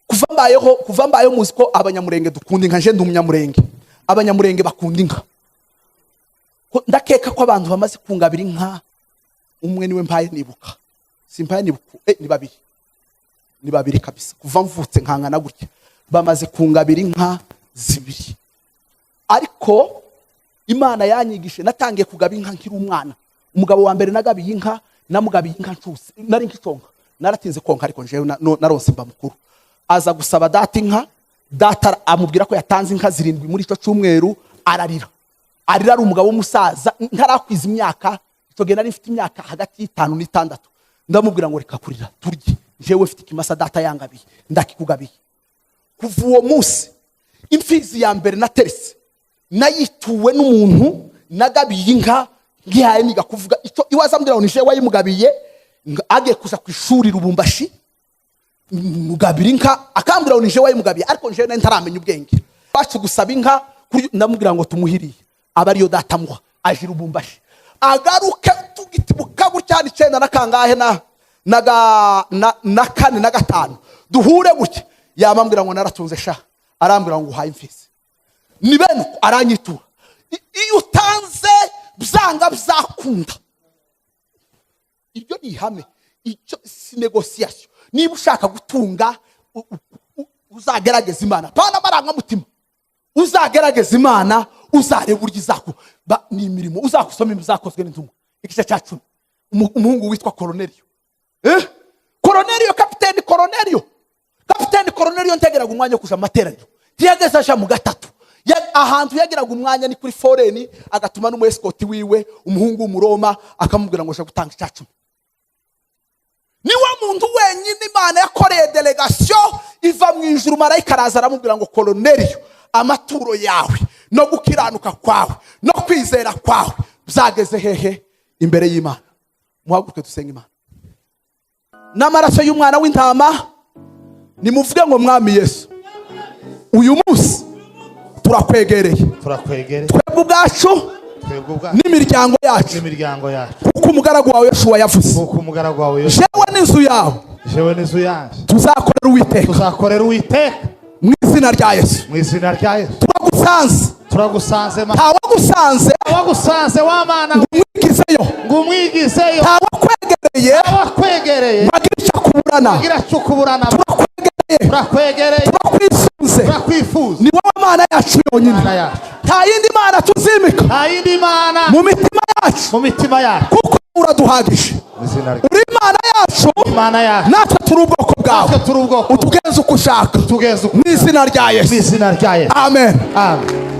Kuva mbayeho muzi ko abanyamurenge dukunda inka. Nje ndi umunyamurenge, abanyamurenge bakunda inka. Ndakeka ko abantu bamaze kungabira inka umwe niwe mpaye nibuka, simpaye nibuka, ni babiri, ni babiri kabisa. Kuva mvutse nkangana gutya bamaze kungabira inka zibiri. Ariko Imana yanyigishe, natangiye kugaba inka nkiri umwana. Umugabo wa mbere nagabiye inka, namugabiye inka ncutse, nari nkiconka, naratinze konka, ariko njewe naronse mba mukuru. Aza gusaba data inka, data amubwira ko yatanze inka 7 muri icyo cyumweru, ararira. Arira ari umugabo w'umusaza, ntarakwiza imyaka, icyo gihe nari mfite imyaka hagati y'itanu n'itandatu. Ndamubwira ngo reka kurira turye, jewe mfite ikimasa data yangabiye, ndakikugabiye. Kuva uwo munsi imfizi ya mbere nateretse nayituwe n'umuntu nagabiye inka, ngihaye niga kuvuga icyo iwaza ambwira ngo ni jewe wayimugabiye. Agiye kuja ku ishuri Lubumbashi, mugabira inka, akambwira ngo ni jewe wayimugabiye, ariko njewe nari ntaramenya ubwenge. Bacu gusaba inka ndamubwira ngo tumuhiriye, aba ariyo data amuha. Aje i Lubumbashi, agaruke tugitibuka gutya 9 na kangahe na 4 na 5, duhure gutya, yamambwira ngo naratunze sha, arambwira ngo uhaye imfizi. Ni bene uko aranyitura. Iyo utanze byanga byakunda, iryo ni ihame, icyo si négociation. Niba ushaka gutunga, uzagerageza Imana, pana amarangamutima. Uzagerageza Imana, uzareba uburyo izaku ni imirimo. Uzakusoma Ibyakozwe n'Intumwa igice cya 10, umuhungu witwa Koroneliyo, Koroneliyo, kapiteni Koroneliyo. Kapiteni Koroneliyo ntegeraga umwanya wo kuja mu materaniro, ntiyageze aja mu gatatu. Ahantu yageraga umwanya ni kuri foreni, agatuma n'umu escort wiwe, umuhungu w'Umuroma, akamubwira ngo aje gutanga 10. Niwe muntu wenyine Imana yakoreye délégation iva mu ijuru. Marayika araza aramubwira ngo: "Koroneliyo, amaturo yawe no gukiranuka kwawe no kwizera kwawe byageze hehe? Imbere y'Imana." Muhaguruke dusenge Imana n'amaraso y'umwana w'intama. Nimuvuge ngo: "Mwami Yesu, uyu munsi turakwegereye." Turakwegereye. Twebwe ubwacu twebwe ubwacu n'imiryango yacu, n'imiryango yacu, kuko umugaragu wawe Yoshuwa yavuze, kuko umugaragu wawe Yosuwa, jewe n'inzu yawe, jewe n'inzu yanjye, tuzakorera Uwiteka. Tuzakorera Uwiteka. Mu izina rya Yesu. Mu izina rya Yesu. Turagusanze. Turagusanze ma. Ntawagusanze wagusanze wa Mana ngo umwigizeyo. Ngo umwigizeyo. Ntawakwegereye wakwegereye ngo agire icyo akuburana. Agira icyo ukuburana. Turakwegereye. Turakwegereye. Turakwisunze. Turakwifuza. Ni wowe Mana yacu yonyine. Mana yacu. Nta yindi mana tuzimika nta yindi mana mu mitima yacu, mu mitima yacu, kuko uraduhagije. Mu izina rya Uri Imana yacu, Imana yacu, natwe turi ubwoko bwawe. Natwe turi ubwoko. Utugenze uko ushaka. Utugenze uko Mu izina rya mu Yesu. izina rya Yesu. Amen. Amen.